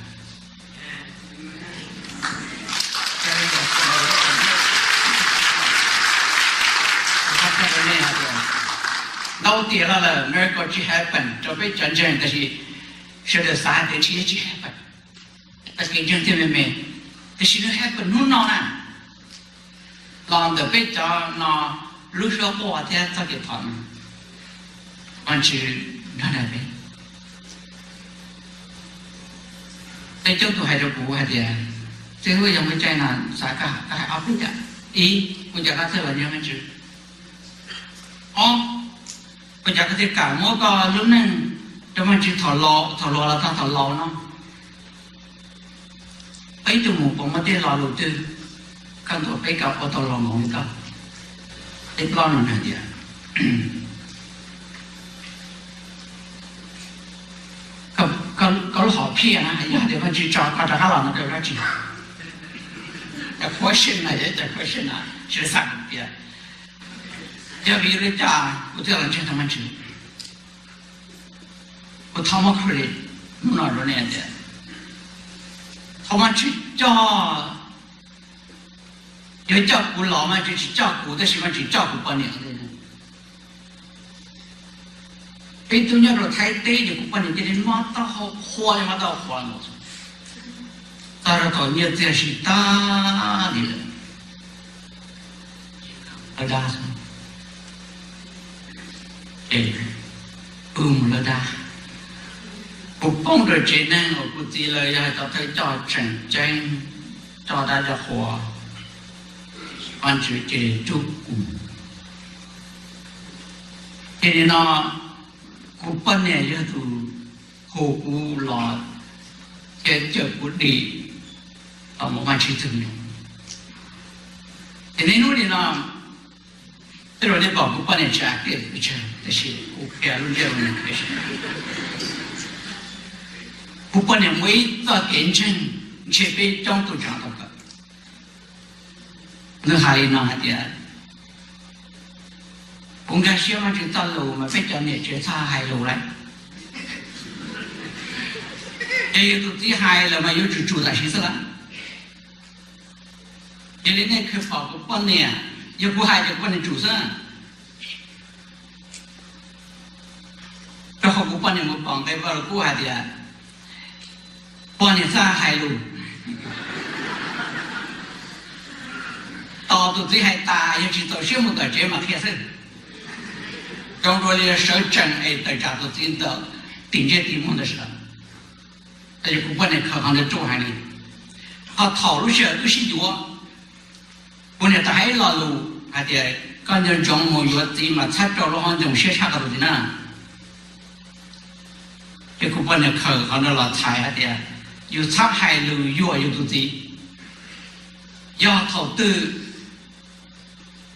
Ntau tiam los lawm miracle tsis happen rau peb cov ntseeg, tab sis sawv daws xav hais tias ntshe tsis happen, tag kev ntseeg thiaj me me, tiam sis nws happen hnub no na. Los ntawm peb cov no lub suab quaj thiab txoj kev thov no, Vajtswv nrog nraim peb. Peb coob tus hais rau kuv hais tias, Txiv Huab, yog muaj caij no xav koj hais ob peb yam. Ib, ua cas koj txawj los nyob Vajtswv? Ob, ua cas koj thiaj kam muab koj lub neej rau Vajtswv thaum laus, thaum hluas los txog thaum laus no? Peb tus mus puas muaj tej lo lus twg koj ntuas peb kom ua tau laus nkoos li koj? Thib plaub no nws hais tias, koj lub hom phiaj na, yog tias Vajtswv tso koj rov qab los no koj yuav dab tsi? Cov question no yog cov question no sawv daws xav tias, yog vim li cas kuv thiaj los ntseeg tau Vajtswv? Kuv thov muab credit hnub no rau nej tias, thaum Vajtswv coj, yuav coj kuv los Vajtswv tsis coj kuv, tab sis Vajtswv coj kuv poj niam. Peb tub nyob rau Thaib teb ces kuv poj niam cia li mob taub hau qhua, mob taub hau qhua nkaus, txog rau thaum nyiaj txiag siv tag li lawm. Lawv dab xwb, ces pw mus lawv dab. Kuv poob rau tsev neeg uas kuv txiv lawv yog hais tau thawj coj tseem ceeb, coj dab coj qhua, Vajtswv ces rub kuv. Ces nim no kuv poj niam yog tus hu kuv los thiab cawm kuv dim los mus Vajtswv txwv. Ces niaj hnub nim no tej zaum nej pom kuv poj niam tsis active pes tsawg, tab sis kuv qhia lub ntiaj teb no, kuv poj niam muaj ib txoj kev ntseeg ntshe peb coob tus tseem tau kawm. Nws hais li no hais tias, kuv nkag siab Vajtswv txoj lus mas peb cov niam tsev txhob hais lus lawm. Ces yus tus txiv hais lawm mas yuav tsum tsum tam sim xwb lawm. Yog li nej khwv pom kuv poj niam, yog kuv hais ces kuv poj niam tsum xwb. Rau qhov kuv poj niam mus pom nqe Vaj Lug Kub hais tias, poj niam txhob hais lus, tos tus txiv hais tas, yog tsis txaus siab mus tom tsev mas qhia xwb. Zoo dua li sawv tsees es tawm tsam tus txiv ntawm tim ntsej tim muag ntawd sawv. Tab sis kuv poj niam khaws qhov ntawd tsuj hais li, rau qhov thaum lub sij hawm wb sib yuav, kuv niam tau hais ib lo lus hais tias koj nco ntsoov mus yuav txiv mas txhob rau lub hauv ncoo siab tshaj koj tus txiv na. Ces kuv poj niam khaws qhov ntawd los txhais hais tias yus txhob hais lus yuam yus tus txiv. Yog thaum twg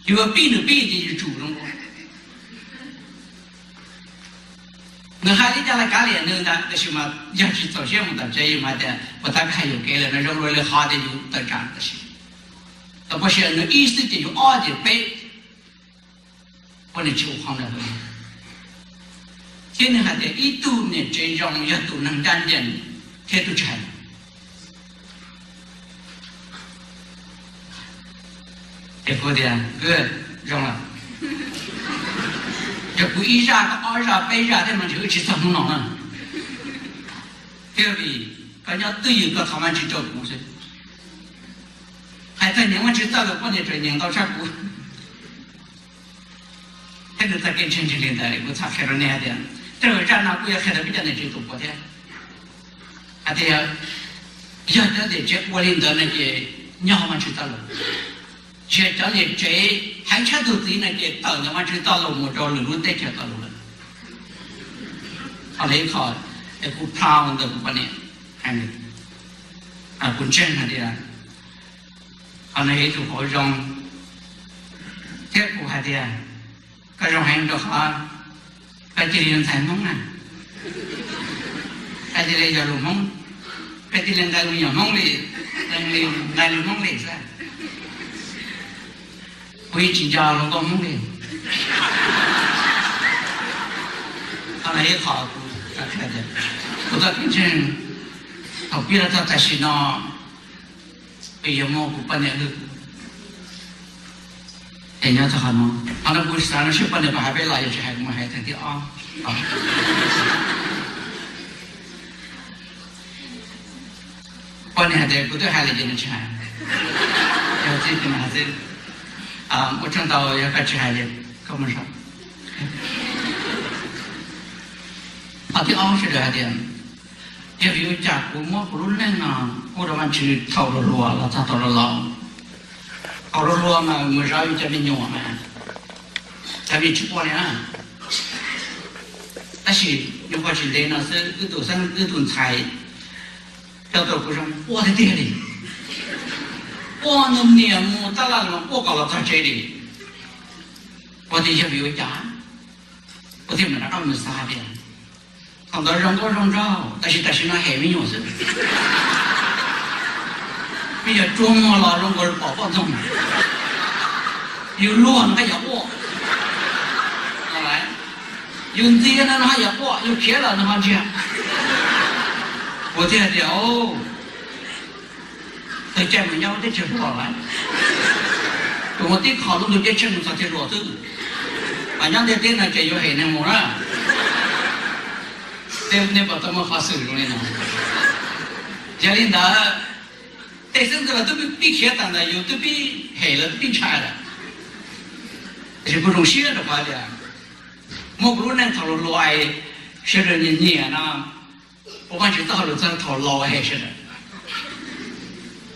yus pib nws pib ces yus tsum zoo dua. Nws hais li cas los kav liam nws ntag, tab sis mas yog tsis txaus siab mus tom tsev yus mas tias puas tab koj hais yuam kev lawm no, zoo dua li qhov tias yus tawm tsam tam sim. Tau pab sia nws ib xwb ces yus ob ces peb, poj niam tsis ua qhov ntawd. Thiab nws hais tias ib tug niam tsev zoo yog tus neeg dab ntseeg thiab tub tsis hais. Ces kuv tias, good, zoo lawm. Yog kuv ib zaj, ob zaj, peb zaj thiab mas ntshe wb tsis txog hnub no na. Thiab vim koj nyob twj ywm koj thov Vajtswv rau kuv xwb. Hais txog nyeem Vajtswv txoj lus poj niam tseem nyeem ntau tshaj kuv. Thiab nws txoj kev ntseeg ntshe li ntawd kuv txhaj qhia rau nej hais tias, tej zaum zaj no kuj yuav qhia rau peb cov niam tsev tus puav thiab. Hais tias yog cov niam tsev ua li ntawd no ces nyob Vajtswv txoj lus. Tsis yog cov niam tsev heev tshaj tus txiv no ces tawm ntawm Vajtswv txoj lus mus rau lwm lub teb chaws txoj lus lawm. Qhov no ib qho es kuv proud ntawm kuv poj niam, kuv ntseeg hais tias qhov no yog ib tug hauv zoo. Thiab kuv hais tias koj zoo heev rau qhov koj cia li ntxhais Hmoob na, koj cia li yog lus Hmoob, koj cia li nqa me nyuam Hmoob li, nqa lus Hmoob li xwb. Kuv yeej tsis nco hluas nkauj Hmoob li. Qhov no ib qho kuv, kuv txoj kev ntseeg thaum pib los txog tam sim no, vim yog muaj kuv poj niam wb. Es nyob txog qhov no, qhov no kuv xav no seb poj niam puas hais peb los, yog tsis hais kuv mam hais theem thib ob. Poj niam hais tias kuv twb hais lawm ces nws tsis hais. Yog txij ces nws hais xwb. Ua tsaug ntau, yog koj tsis hais ces koj mus zov. Qhov thib ob sawv daws hais tias, yog vim ua cas kuv muab kuv lub neej no pub rau Vajtswv thaum hluas hluas los txog thaum laus laus. Thaum hluas hluas mas mus zov yus cov me nyuam mas cov me tsis quaj li na. Tab sis nyuam qhuav tsis ntev no xwb wb tus xeeb wb tus ntxhais coj tuaj kuv zoo quaj tiag tiag li. Quaj nws niam mus tab laj los quaj kom los txog tsev li. Ua tias yog vim ua cas, ua tias mam rov qab mus xav tias thaum ntawd zoo nkauj zoo nraug tab sis tam sim no hem me nyuam xwb. Me nyuam tsuag muag los zoo nkaus li pom poj ntxoog. Yus luag nws haj yam quaj, yus ntxias no nws haj yam quaj, yus khiav los nws ho ntsiag. Kuv thiaj tias, tawg caij mus nyob lub teb chaws hluas lawm, tsuas muaj tib qho lub ntuj ceeb tsheej txog txhia hluas xwb, mas nyob ntiaj teb no ces yuav hem neeg mus na. Nej puas tau muaj qhov xwm zoo li no? Yog li ntawd, tej xeeb ntxwv los twb pib khiav tas ntawd, yus twb pib hem lawm, twb pib ntshai lawm. Tiam sis kuv zoo siab rau qhov tias muab kuv lub neej thaum hluas hluas, sawv daws nyiam nyiam no, ua Vajtswv txoj hauj lwm txog thaum laus hem sawv daws.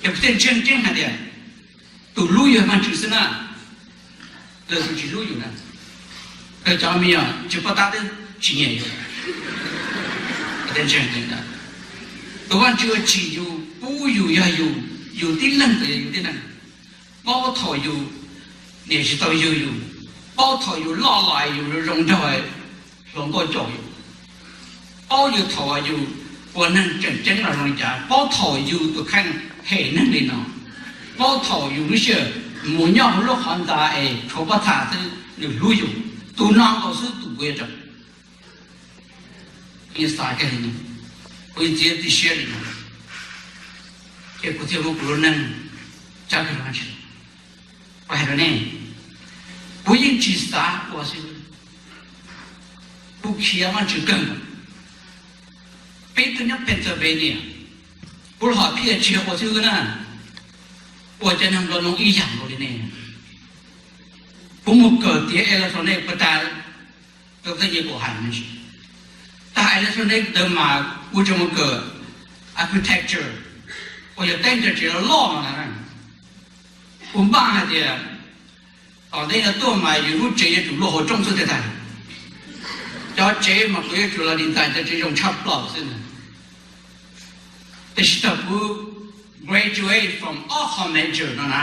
Ces kuv thiaj ntseeg tseeb hais tias tus hlub yog Vajtswv xwb na, leej twg tsis hlub yus na, koj cov me nyuam tsis paub tab twb tsis nyiam yus. Tus Vajtswv uas tsim yus, pub yus yog yus, yus tib leeg txawm yog yus tib leeg, paub thaum yus niam tsis tau yug yus, paub thaum yus loj los yus zoo nraug, hluas nkauj caum yus, paub yus thaum yus ua neeg tseem ceeb los zoo li cas, paub thaum yus tus kheej hem neeg li no, paub thaum yus lub sij hawm mus nyob hauv lub qhov ntxa es tshuav pob txha xwb nws hlub yus, tus no nkaus xwb tus kuv yuav rau. Kuv yeej xav kiag li no, kuv yeej txiav txim siab li no, ces kuv thiaj muab kuv lub neej tso rau Vajtswv. Kuv hais rau nej, kuv yeej tsis xav ua xwb, kuv khiav Vajtswv kawg. Peb tuaj nyob Pennsylvania, kuv los hom phiaj tsis yog ua xib hwb na, ua cov neeg nplua nuj ib yam nkaus li nej. Kuv mus kawm tiav electronic puas tas, rau tej nyias kuv hais me ntsis, tag electronic ntawd mas kuv tseem mus kawm architecture, uas yog teb chaws tsev loj loj no na. Kuv npaj hais tias tom ntej no tuaj mas yus lub tsev yuav tsum luaj hauv roob xwb tiag tag. Cov tsev mas kuv yuav tsum los design cov tsev zoo tshaj plaws xwb na. Tiam sis thaum kuv graduate from Oxford major no na,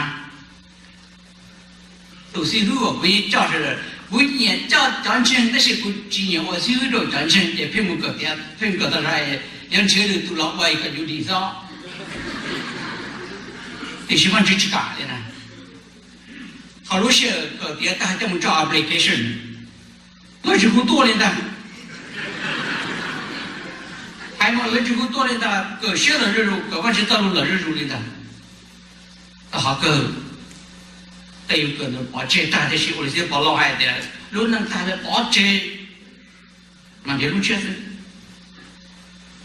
tus xib hwb uas kuv yeej coj sawv daws, kuv nyiam coj cov ntseeg tab sis kuv tsis nyiam ua xib hwb rau cov ntseeg ces pheej mus kawm tiav, pheej mus kawm tag zog, yuav nrhiav lwm tus los ua kom yus dim xwb. Tiam sis Vajtswv tsis kam li na. Thaum lub sij hawm kawm tiav tag coj mus tso application, lawv tsis hu tuaj li ntag. Hais mas lawv tsis hu tuaj li ntag, kawm siab lawm zuj zus, kawm Vajtswv txoj lus lawm zuj zus li ntag. Tau qhov kawg, Tej yus kawm ntawd pov tseg tag, tiam sis ua li xwb Pov Lauj hais tias lub neej tag lawm pov tseg, mas nrhiav lub tshiab xwb.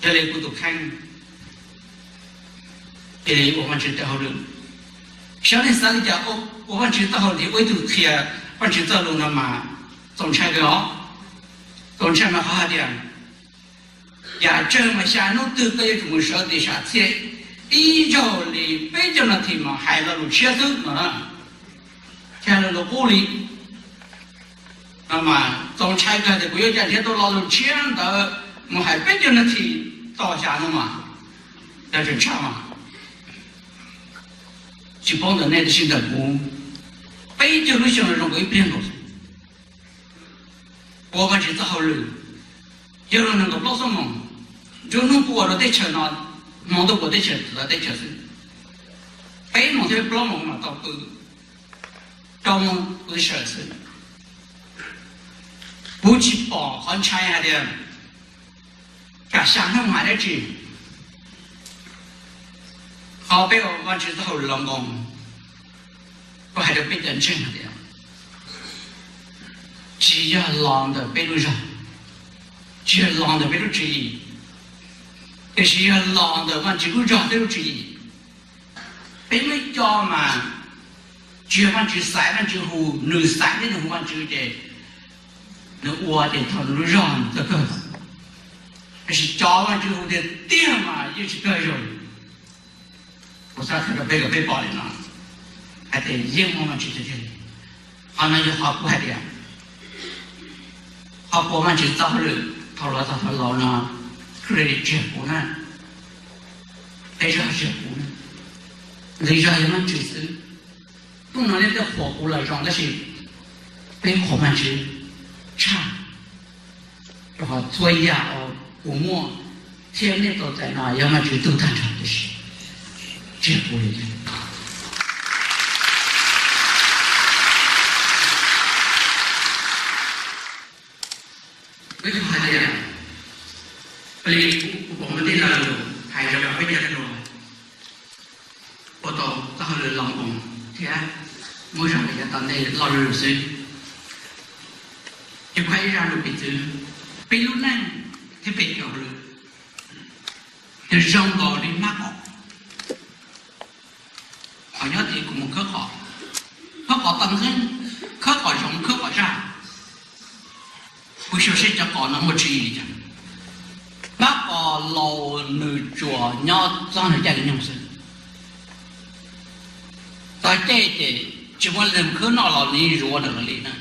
Yog li kuv tus kheej cia li ua Vajtswv tej hauj lwm. Xyov nej xav li cas, ua Vajtswv tej hauj lwm, ua ib tug qhia Vajtswv txoj lus no mas txaus ntshai kawg os. Txaus ntshai mas qhov hais tias yam tsawg mas xya hnub twg koj yuav tsum mus sawv tim sam txhiaj ib zaug li peb caug nas this mas hais lo lus tshiab xwb no na, thiab lo lus qub li. No mas txaus ntshai kawg tias kuv yuav cas nrhiav tau lo lus tshiab ntawd mus hais peb caug nas this tau xya hnub mas yog tseem tshaj mas tsis paub ntawm nej tab sis ntawm kuv, peb caug lub xyoo no zoo nkaus ib pliag nkaus. Ua Vajtswv txoj hauj lwm, yog lub nees nkaum plaub xuab moos, nruab hnub kuv ua rau teb chaws no, hmo ntuj kuv teb chaws, lawv teb chaws xwb. Peb moos thiab plaub moos mam tau pw rau kuv teb chaws xwb. Kuv tsis pom qhov ntshai hais tias kam xya hnub hais dab tsi. Qhov peb ua Vajtswv txoj hauj lwm los nkoos, kuv hais rau peb cov ntseeg hais tias tsis yog los ntawm peb lub zog, tsis yog los ntawm peb lub tswv yim, tiam sis yog los ntawm Vajtswv lub zog thiab lub tswv yim. Peb muaj ib co mas tsis yog Vajtswv xaiv, Vajtswv hu, nws xaiv thiab nws hu Vajtswv ces nws ua ces thaum nws lub zog nws txawj kawg. Tab sis cov Vajtswv hu tiag tiag mas yeej tsis kawg zoo. Kuv xav qhia rau peb kom peb pom li no hais tias yeej muaj Vajtswv tiag tiag li. Qhov no yog qhov kuv hais tias qhov ua Vajtswv txoj hauj lwm thaum los txog thaum laus no, credit tsis yog kuv na, tej zog tsis yog kuv na, nqi zog yog Vajtswv xwb. Hnub no nej twb qhuas kuv lawm zoo tab sis peb qhuas Vajtswv tshaj, rau qhov txhua yam uas kuv muaj thiab nej tau txais no yog Vajtswv tug tag nrho tiam sis tsis yog kuv li. Peb tug hais tias, li kuv pom muaj tej lo lus hais rau peb cov hluas, ua tau txoj hauj lwm los nkoos thiab muaj zog li yav tom ntej loj zuj zus xwb. Ces kuv hais ib zaj lus piv txwv, peb lub neej thiab peb cov hauj lwm nws zoo nkaus li mab qos. Qhov nyob tid kuv mus khawb qos, khawb qos toj nqeeb, khawb qos zoov, khawb qos zaj. Kuv xyuas seb cov qos no muaj tswv yim li cas. Mab qos laus nws tsuas nyob txog nws caij nyoog xwb. Txog caij ces tsis muaj leej khawb noj los nws zuav ntawm lawv li na.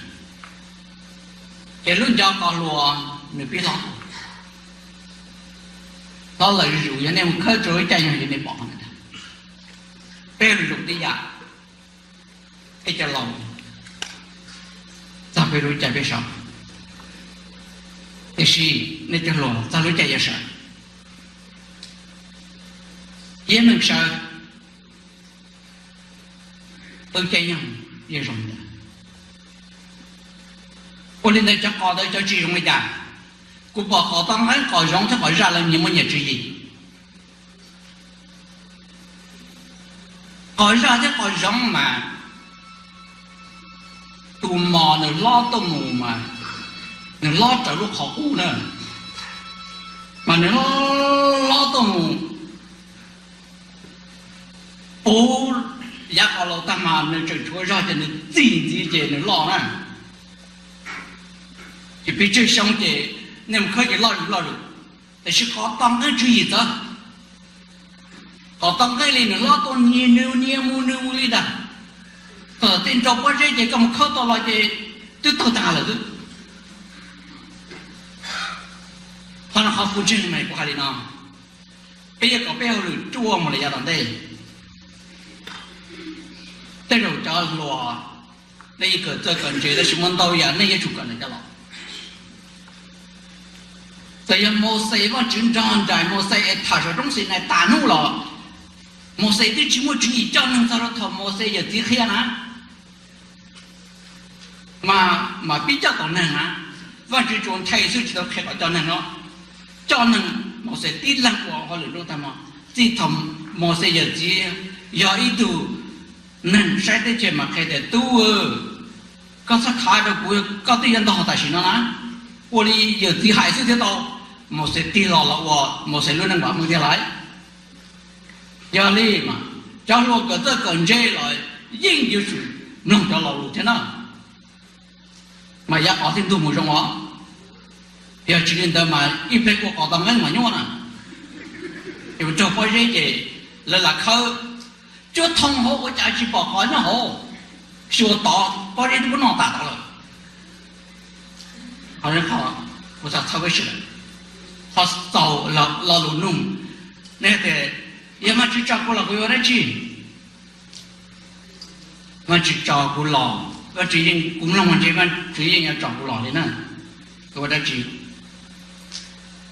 Ces lub ncov qos hluas nws pib hlob, hlob lawm zuj zus, yog nej mus khawb rau lub caij nyoog ces nej pom ntag. Peb lus zoo tib yam, peb cov laus txog peb lub caij peb sawv, tiam sis nej cov hluas txog lub caij yuav sawv, yeej meem sawv, lub caij nyoog yeej zoo ntawd. Ua li ntawd cov qos ntawd cov tsis zoo li cas? Kuv pom qos toj nqeeb, qos zoov thiab qos zaj lawv nyias muaj nyias tswv yim. Qos zaj thiab qos zoov mas tus mos nws hlob tuaj mus mas nws hlob raws lub qhov qub na, mas nws hlob tuaj mus puv yav qos laus tag mas nws tseem tshuav zog ces nws txij ntxiv ces nws loj na. Ces peb tsawg xyoo ces nej mus khawb ces loj zuj zus loj zuj zus. Tiam sis qos toj nqeeb tswv yim txawv. Qos toj nqeeb li nws hlob tuaj nyias nws nyias mus nws mus li ntag. Thaum tej nrau pob zeb ces koj mus khawb tau los ces twb tawg tag lawm xwb. Qhov no qhov kuv ntseeg mas kuv hais li no, peb yuav kom peb hauj lwm ruaj mus li yav tom ntej. Tej zaum cov hluas nej yeej kawm txawj kawm ntse tab sis muaj ntau yam nej yuav tsum kawm ntawm cov laus. Txawm yog Mauxes, Vajtswv nrog nraim Mauxes es tham saum roob Xinais tas hnub los Mauxes twb tsis muaj tswv yim coj neeg txog rau thaum Mauxes yawm txiv qhia na. Mas, mas pib coj tom neeg na, Vajtswv tsuas nthe xwb tsis tau qhia kom coj neeg no. Coj neeg, Mauxes tib leeg ua hauj lwm nruab tag hmo. Txij thaum Mauxes yawm txiv yog ib tug Neeg saib teb chaws mas qhia tias, tub, koj txhob khav rau kuv, koj twb yuav ntog tam sim no na. Ua li yawm txiv hais xwb thiaj tau. Mauxes tig los los ua Mauxes lub neej vam meej thiab lauj. Yog li mas cov hluas kawm txawj kawm ntse los yeej yuav tsum mloog cov lo lus thiab na. Mas yav qos thiaj ntug mus zoo os. Yog tsis li ntawd mas ib pliag ua qos tau nqeeb mas nyuaj na. Yus raug pob zeb ces lawv lam khawb, cuab thoo hauv ua cas tsis pom qos nyob hauv, tsis ua tod pob zeb twb muab noj tas tod lawm. Qhov kuv xav txhawb peb sawv daws, qhov txaus lo lus nug, nej tias, yog Vajtswv tso kuv los kuv yuav ua dab tsi? Vajtswv tso kuv los, Vajtswv yeej, kuv mloog mas ntshe Vajtswv yeej yuav tso kuv los li na. Kuv ua dab tsi?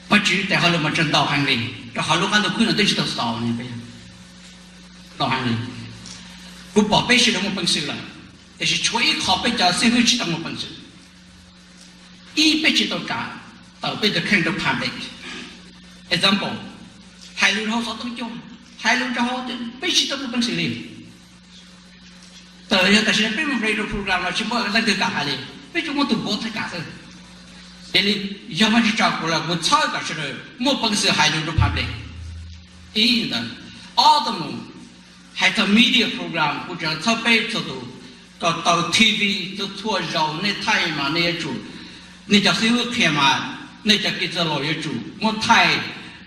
Vajtswv tes hauj lwm mas tseem ntau heev li, rau qhov lub qab ntuj khwb no twb tsis tau xaus li. Ntau heev li. Kuv pom peb sawv daws muaj peev xwm lawm, tiam sis tshuav ib qho peb cov xib hwb tsis tau muaj peev xwm. Ib, peb tsis tau kam tawm peb tus kheej rau public. Example, hais lus rau hauv xov tooj cua, hais lus rau hauv, peb tsis tau muaj peev xwm li. Txawm yog tam sim no peb muaj radio program los tsis muaj leej twg kam hais li, peb tsuas muaj tus npauv thaij kam xwb. Yog li, yog Vajtswv tso kuv los kuv txhawb kom sawv daws muaj peev xwm hais lus rau public. Ib ntawd, ob, tau mus hais txog media program, kuv tseem txhawb peb txhua tus kom tau T V txhua txhua zaus, nej thaij mas nej yuav tsum, nej cov xib hwb qhia mas nej cov kev txawj laus yuav tsum muab thaij,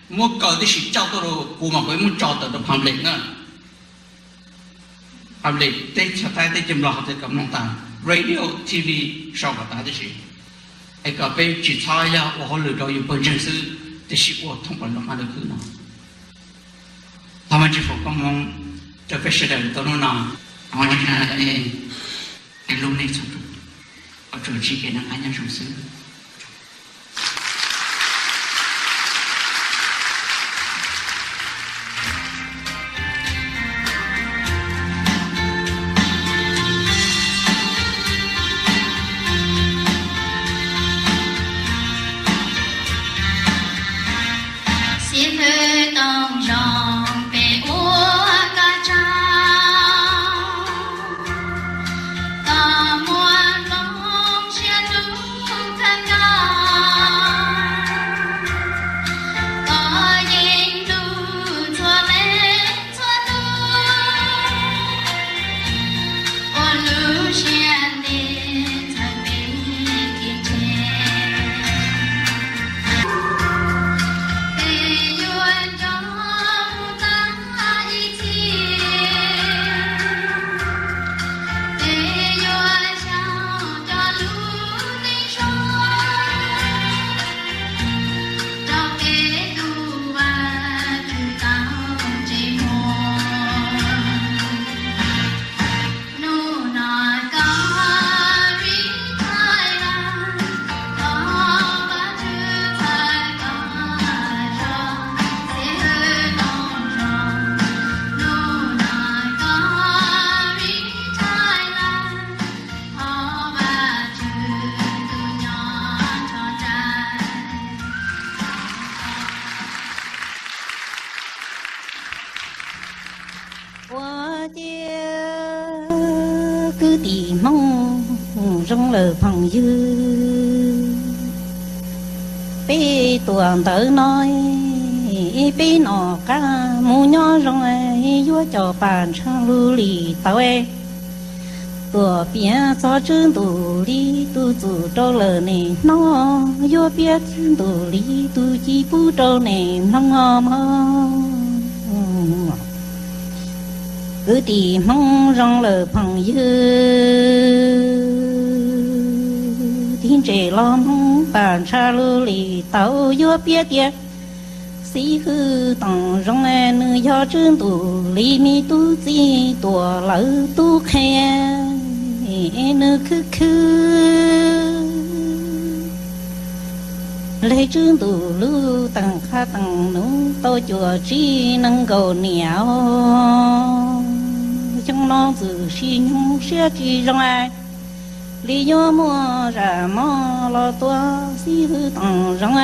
muab kaw tib si coj tuaj rau kuv mas kuv muab tso tawm rau public na. Public teb chaws Thaib teb chaws Nplog qhov twg kom mloog tas, radio, T V sau kom tas tib si. Es kom peb tsis txhob yog ua hauj lwm rau yus pawg ntseeg xwb, tiam sis ua thoob plaws lub qab ntuj khwb no. Thov Vajtswv foom koob hmoov rau peb sawv daws tau hnub no. Thov Vajtswv foom koob hmoov rau nej txhua tus, ua tsuas ntsib kev noj qab nyob zoo xwb. Xib hwb Tooj Zoo, peb ua koj tsaug, koj muaj hmoov siab rub kawg nkaus, koj yeej hlub txhua leej txhua tus, ua lub siab ntev txhawb peb kev ntseeg. Peb yuav nco mus tag ib txhis, peb yuav sau cov lus neej zoo rau peb tus Vajtswv tau ntsej muag. Hnub no koj retire lawm, thov Vajtswv txhawb koj zog, xib hwb Tooj Zoo. Hnub no koj retire lawm, thov Vajtswv tus nyob nrog nraim. Ua ciav kwv tij Hmoob zoo lawm phooj ywg, peb tuam ntawv no peb nom qab mus nyob zoo, yuav coj pab ntshaj lub lim tau. Tuam piav txog Tswv Ntuj Lis tus txum rau lawm nej hnov, yuav piav Tswv Ntuj Lis tus ci pub rau nej mloog mog. Kwv tij Hmoob zoo lawm phooj ywg, tib ntses los Hmoob pab ntshaj lub lim tau, yuav piav tias Xib hwb Tooj Zoo nws yog Tswv Ntuj Lis me tub txib, tuam lawv tub qhe nws khwv khwv. Leg Tswv Ntuj Lis teem qhab teem nus tau cuaj tsib nees nkaum niam, xyoo no txwm sim nyoog siab tsis zoo li yuav muaj zaj mov los tua Xib hwb Tooj Zoo.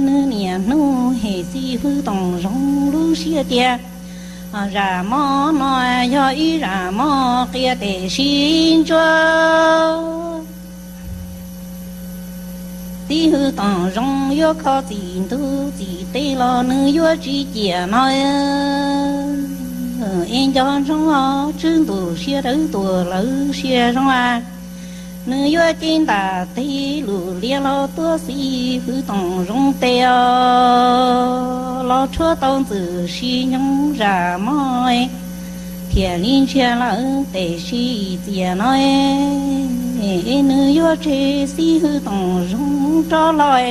Nws niaj hnub hem Xib hwb Tooj Zoo lub siab tias Zaj mob no yog ib zaj mob qia tes sib ntsuab. Txiv hwj Toom Zoo yuav kho txim ntuj txim teb los nws yuav tsis ciam no. Es nco ntsoov os, Tswb Ntuj siab dawb tuag lawv siab zoo a. Nws yuav cev ntam teg lus liab los tuav Txiv hwj Toom Zoo tes os, los rhuav tau ntxwm sis nyoog zaj mob thiaj li ntsiag lawm tes sib txias no. Es nws yuav tseg Txiv hwj Toom Zoo rov los,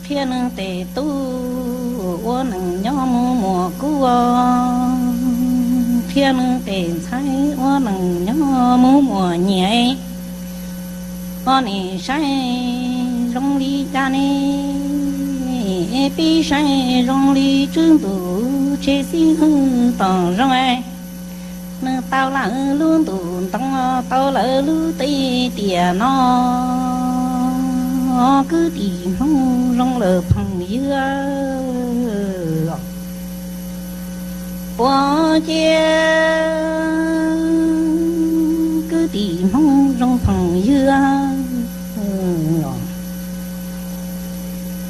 qhia nws tes tub ua neej nyob mus muaj kub, qhia nws tes ntxhais ua neej nyob mus muaj nyiaj. Ob niam saib zoo li cas ne? Peb saib zoo li Tswb Ntuj tseg Txiv hwj Toom Zoo, nws tau lawv lub ntuj ntoo, tau lawv lub teb tiam no. Kwv tij Hmoob Zoo lawm phooj ywg, ua cia kwv tij Hmoob Zoo phooj ywg,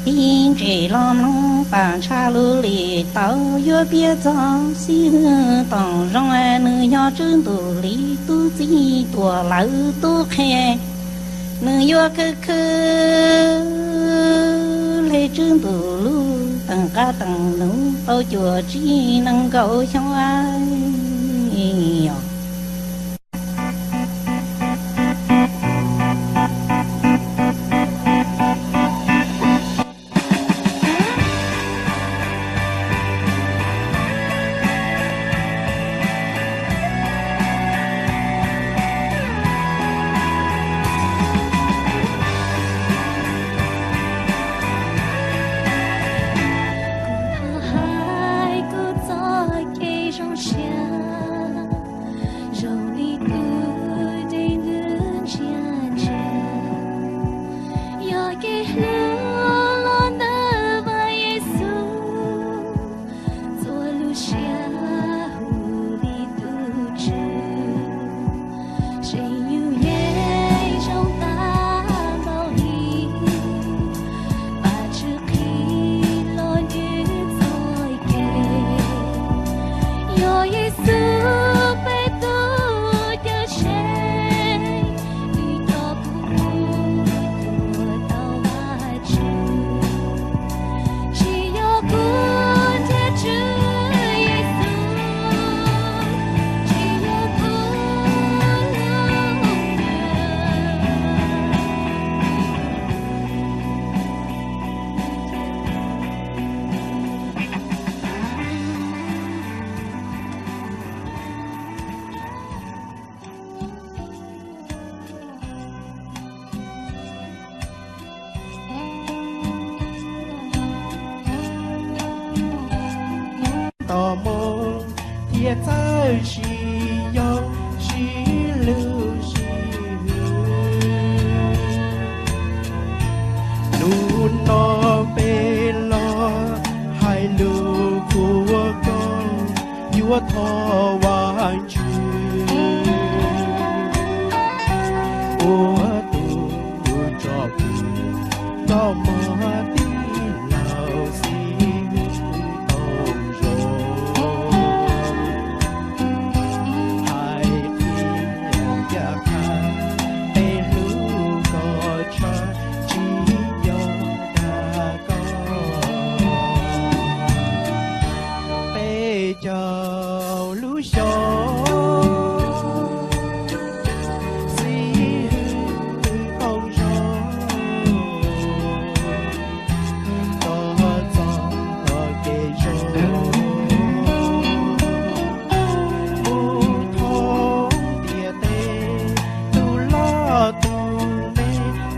tib ntses los mloog pam ntsha lus li tau yuav piav txog Txiv hwj Toom Zoo, nws yog Tswb Ntuj li tub txib tuaj lawv tub qhe. Nws yuav khwv khwv le Tswb Ntuj lub teem qab teem nus tau cuaj tsib nees nkaum xyoo. Kuv thov hais kuv txoj kev zoo siab los zoo li tus dej ntws ntsiag ntsiag, yog kev hlub los ntawm Vaj Yexus, txhua lub siab hu li tus Tswv, seb yus yeej zoo tag npaum li, Vajtswv qhia los ntawm txoj kev, yog Yexus peb tus Cawmseej, nws coj kuv tuaj rau Vajtswv. Tsis yog kuv nrhiav Tswv Yexus, tsis yog kuv hlub nws. Tos mus thiab txawj sib yoog sib hlub sib hwm. Hnub no peb los hais lus qhuas koob, yuav thov Vajtswv ua tus tsom kwm koj mog tij laug Txiv Tooj Zoo. Hais qhia yam qha, peb hlub koj tshaj, tsis yog dag koj. Peb caug lub xyoo, Txiv Tooj Zoo, koj txoj kev zoo mus thoob ntiaj teb, tus loj tus me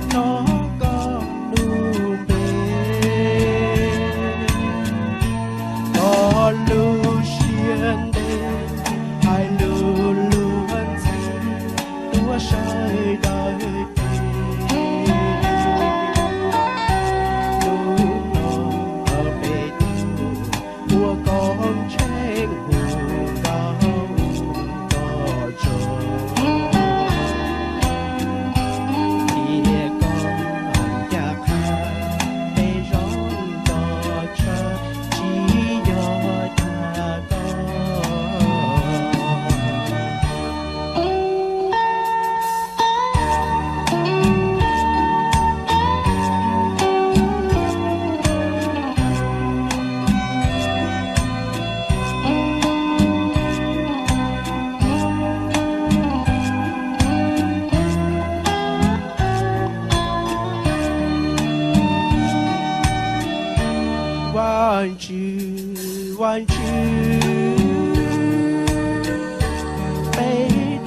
hnov koj lub npe. Koj lub siab ntev hais Vaj Tswv, peb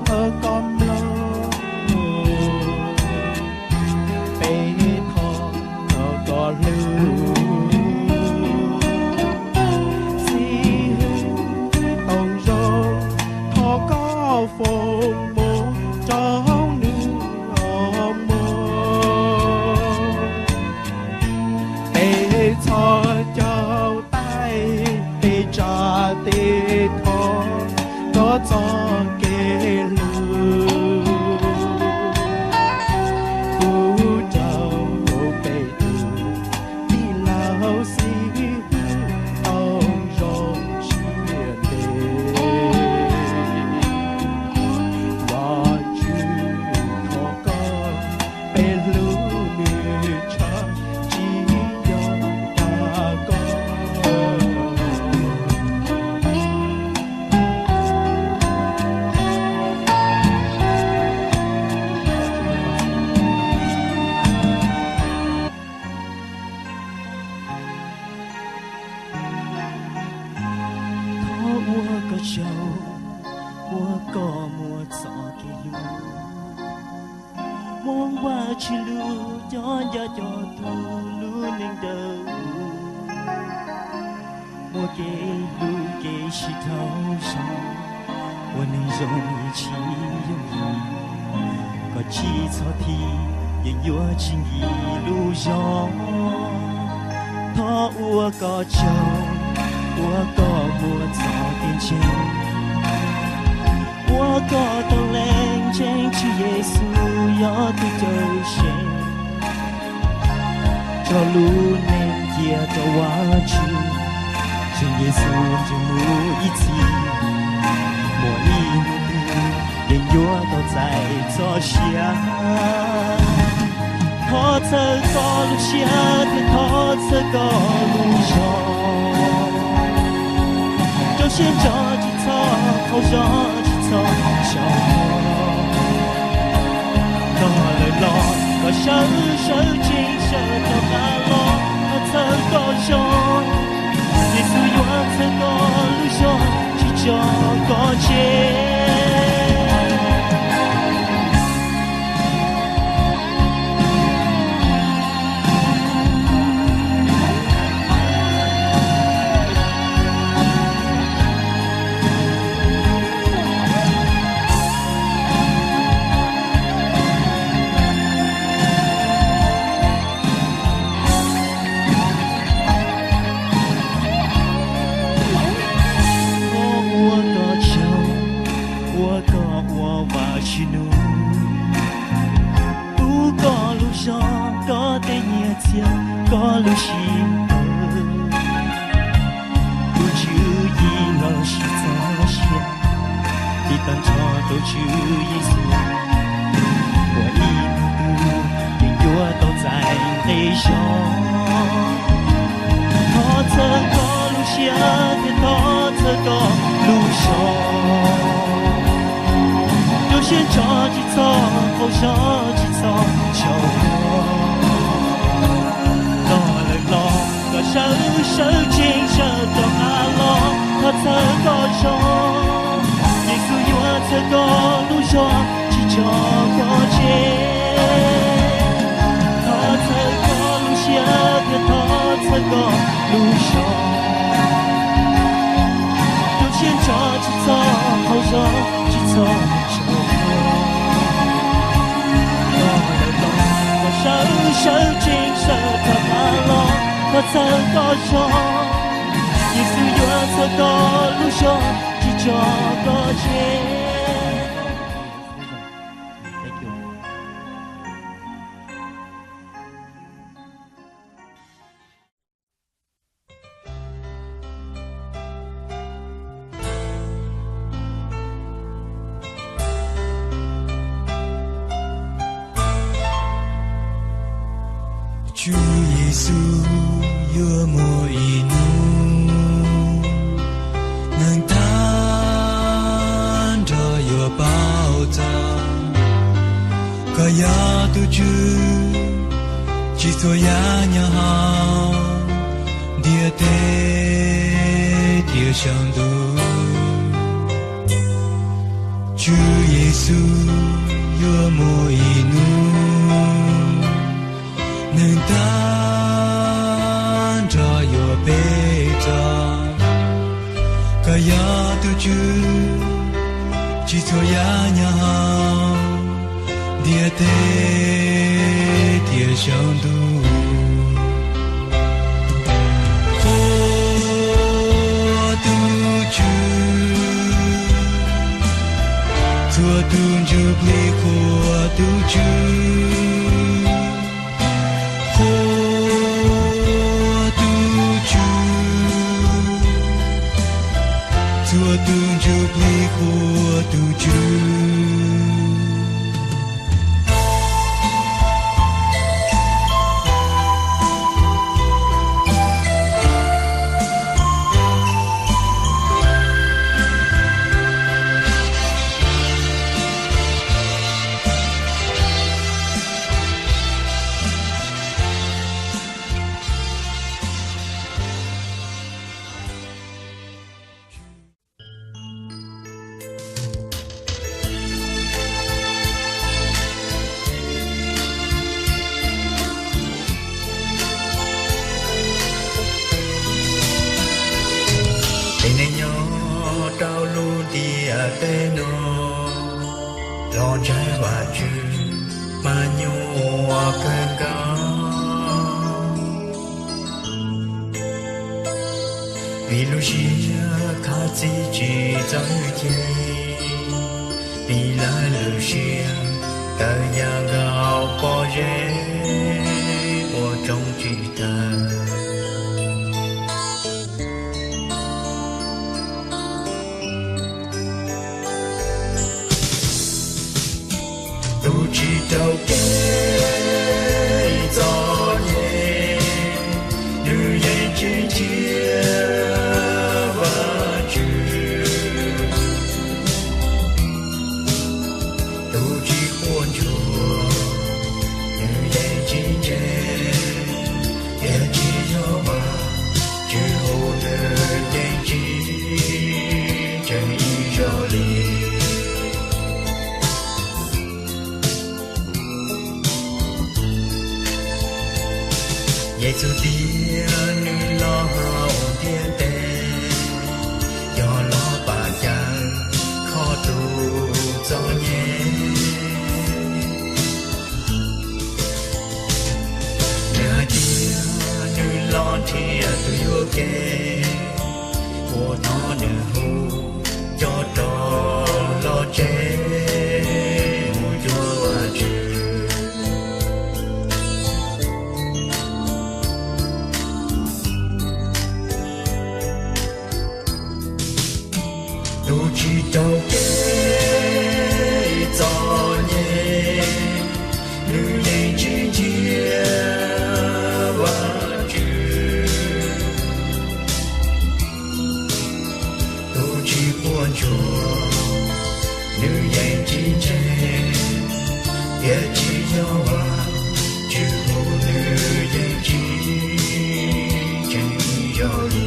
thov koj mloog, peb thov koj hlub. Xib hwb Tooj Zoo, thov koj foom hmoov rau nws os mog. Peb txhos caug taij, peb tsa tes thov koj txoj kev hlub. Kuv rau peb tus tij laug Xib hwb Tooj Zoo siab ntev. Vaj Tswv, thov koj, peb hlub nws tshaj, tsis yog dag koj. Thov ua koj tsaug, ua koj muaj txoj kev hlub. Muaj Vaj Tswv lub coj nco cov tub lub neej dawb huv, muaj kev hlub kev sib raug zoo, ua neeg zoo yeej tsis yooj yim. Koj tsis txhob thim, yeej yuav tsis nkim lub zog. Thov ua koj tsaug, ua koj muaj txoj kev ntseeg, ua koj tau lees ntseeg Tswv Yexus yog tus Cawm Seej, tso lub neej cia rau Vaj Tswv. Ntseeg Yexus ntsej muag ib txhis, muaj ib hnub twg yeej yuav tau txais txoj sia. Thov txhawb koj lub siab thiab thov txhawb koj lub zog, rau siab ntso tsis txhob qaug zog tsis txhob xyaum. Koj lawm los koj sawv, sawv tsees sawv rov qab los, thov txhawb koj zog. Yexus yuav txhawb koj lub zog, tsis tso koj tseg. Thov ua koj tsaug, ua koj ua Vaj Tswv nus, pub koj lub zog, koj tej nyiaj txiag, koj lub sij hawm. Tus Tswv yim los sis txoj sia, tiv tag nrho rau Tswv Yexus, muaj ib hnub twg yeej yuav tau txais nqi zog. Thov txhawb koj lub siab thiab thov txhawb koj lub zog, rau siab ntso tsis txhob qaug zog tsis txhob xyaum. Koj lawm los koj sawv, sawv tsees sawv rov qab los, thov txhawb koj zog. Yexus yuav txhawb koj lub zog, tsis tso koj tseg. Thov txhawb koj lub siab thiab thov txhawb koj lub zog, rau siab ntso tsis txhob qaug zog tsis txhob xyaum. Koj lawm los koj sawv, sawv tsees sawv rov qab los, thov txhawb koj zog. Yexus yuav txhawb koj lub zog, tsis tso koj tseg. Tswv Yexus, yuav muaj ib hnub neeg tag nrho yuav paub txog koj yog tus Tswv, tsis txhua yam nyob hauv ntiaj teb. tiam saum ntuj. Tswv Yexus yuav muaj ib hnub, neeg tag nrho yuav peb txog. Koj yog tus Tswv, tsim txhua yam nyob hauv ntiaj teb thiab saum ntuj. Ua tus Tswv, txhua tus ntsuj plig qhuas tus Tswv. Qhuas tus Tswv, txhua tus ntsuj plig qhuas tus Tswv. Es nej nyob rau lub ntiaj teb no, los ntseeg Vajtswv mas nyuaj kawg nkaus, vim lub siab khav txi tsis txawj ceg, vim lawv lub siab tawv ya nkaus pob zeb uas tsoo tsis tawg. Tus tsis raug kev txom nyem, nws yeej tsis ntsia Vajtswv. Tus tsis quaj ntsuag, nws yeej tsis ntseeg, tiam sis yog Vajtswv hu nws yeej tsis ntseeg ib zaug li. Yexus tias nws los hauv ntiaj teb, yog los pab cawm kho tus txom nyem. Nws hais tias nws los nrhiav tus yuam kev, puas hnov nws hu, coj rov los tsev mus cuag Vajtswv. Tus tsis raug kev txom nyem, nws yeej tsis ntsia Vajtswv. Tus tsis quaj ntsuag, nws yeej tsis ntseeg, tiam sis yog Vajtswv hu nws yeej tsis ntseeg ib zaug li.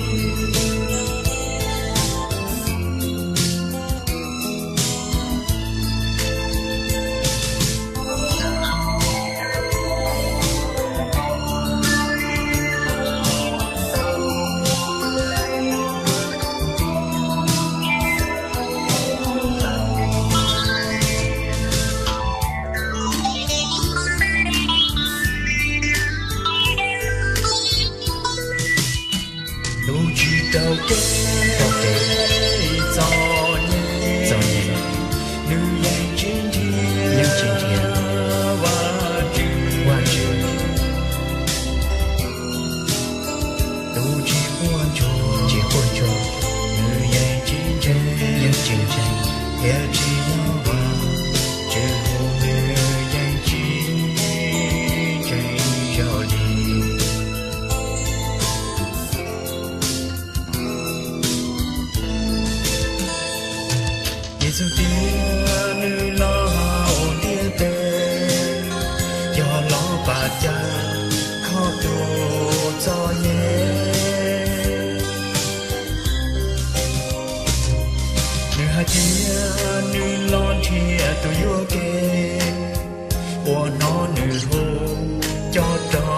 Tus tsis raug kev txom nyem, nws yeej tsis ntsia Vajtswv. Tus tsis quaj ntsuag, nws yeej tsis ntseeg, tiam sis yog Vajtswv hu nws yeej tsis ntseeg ib zaug li. Yexus tias nws los hauv ntiaj teb, yog los pab cawm kho tus txom nyem. Hais tias nws los nrhiav tus yuam kev, ua hnov nws hu, coj rau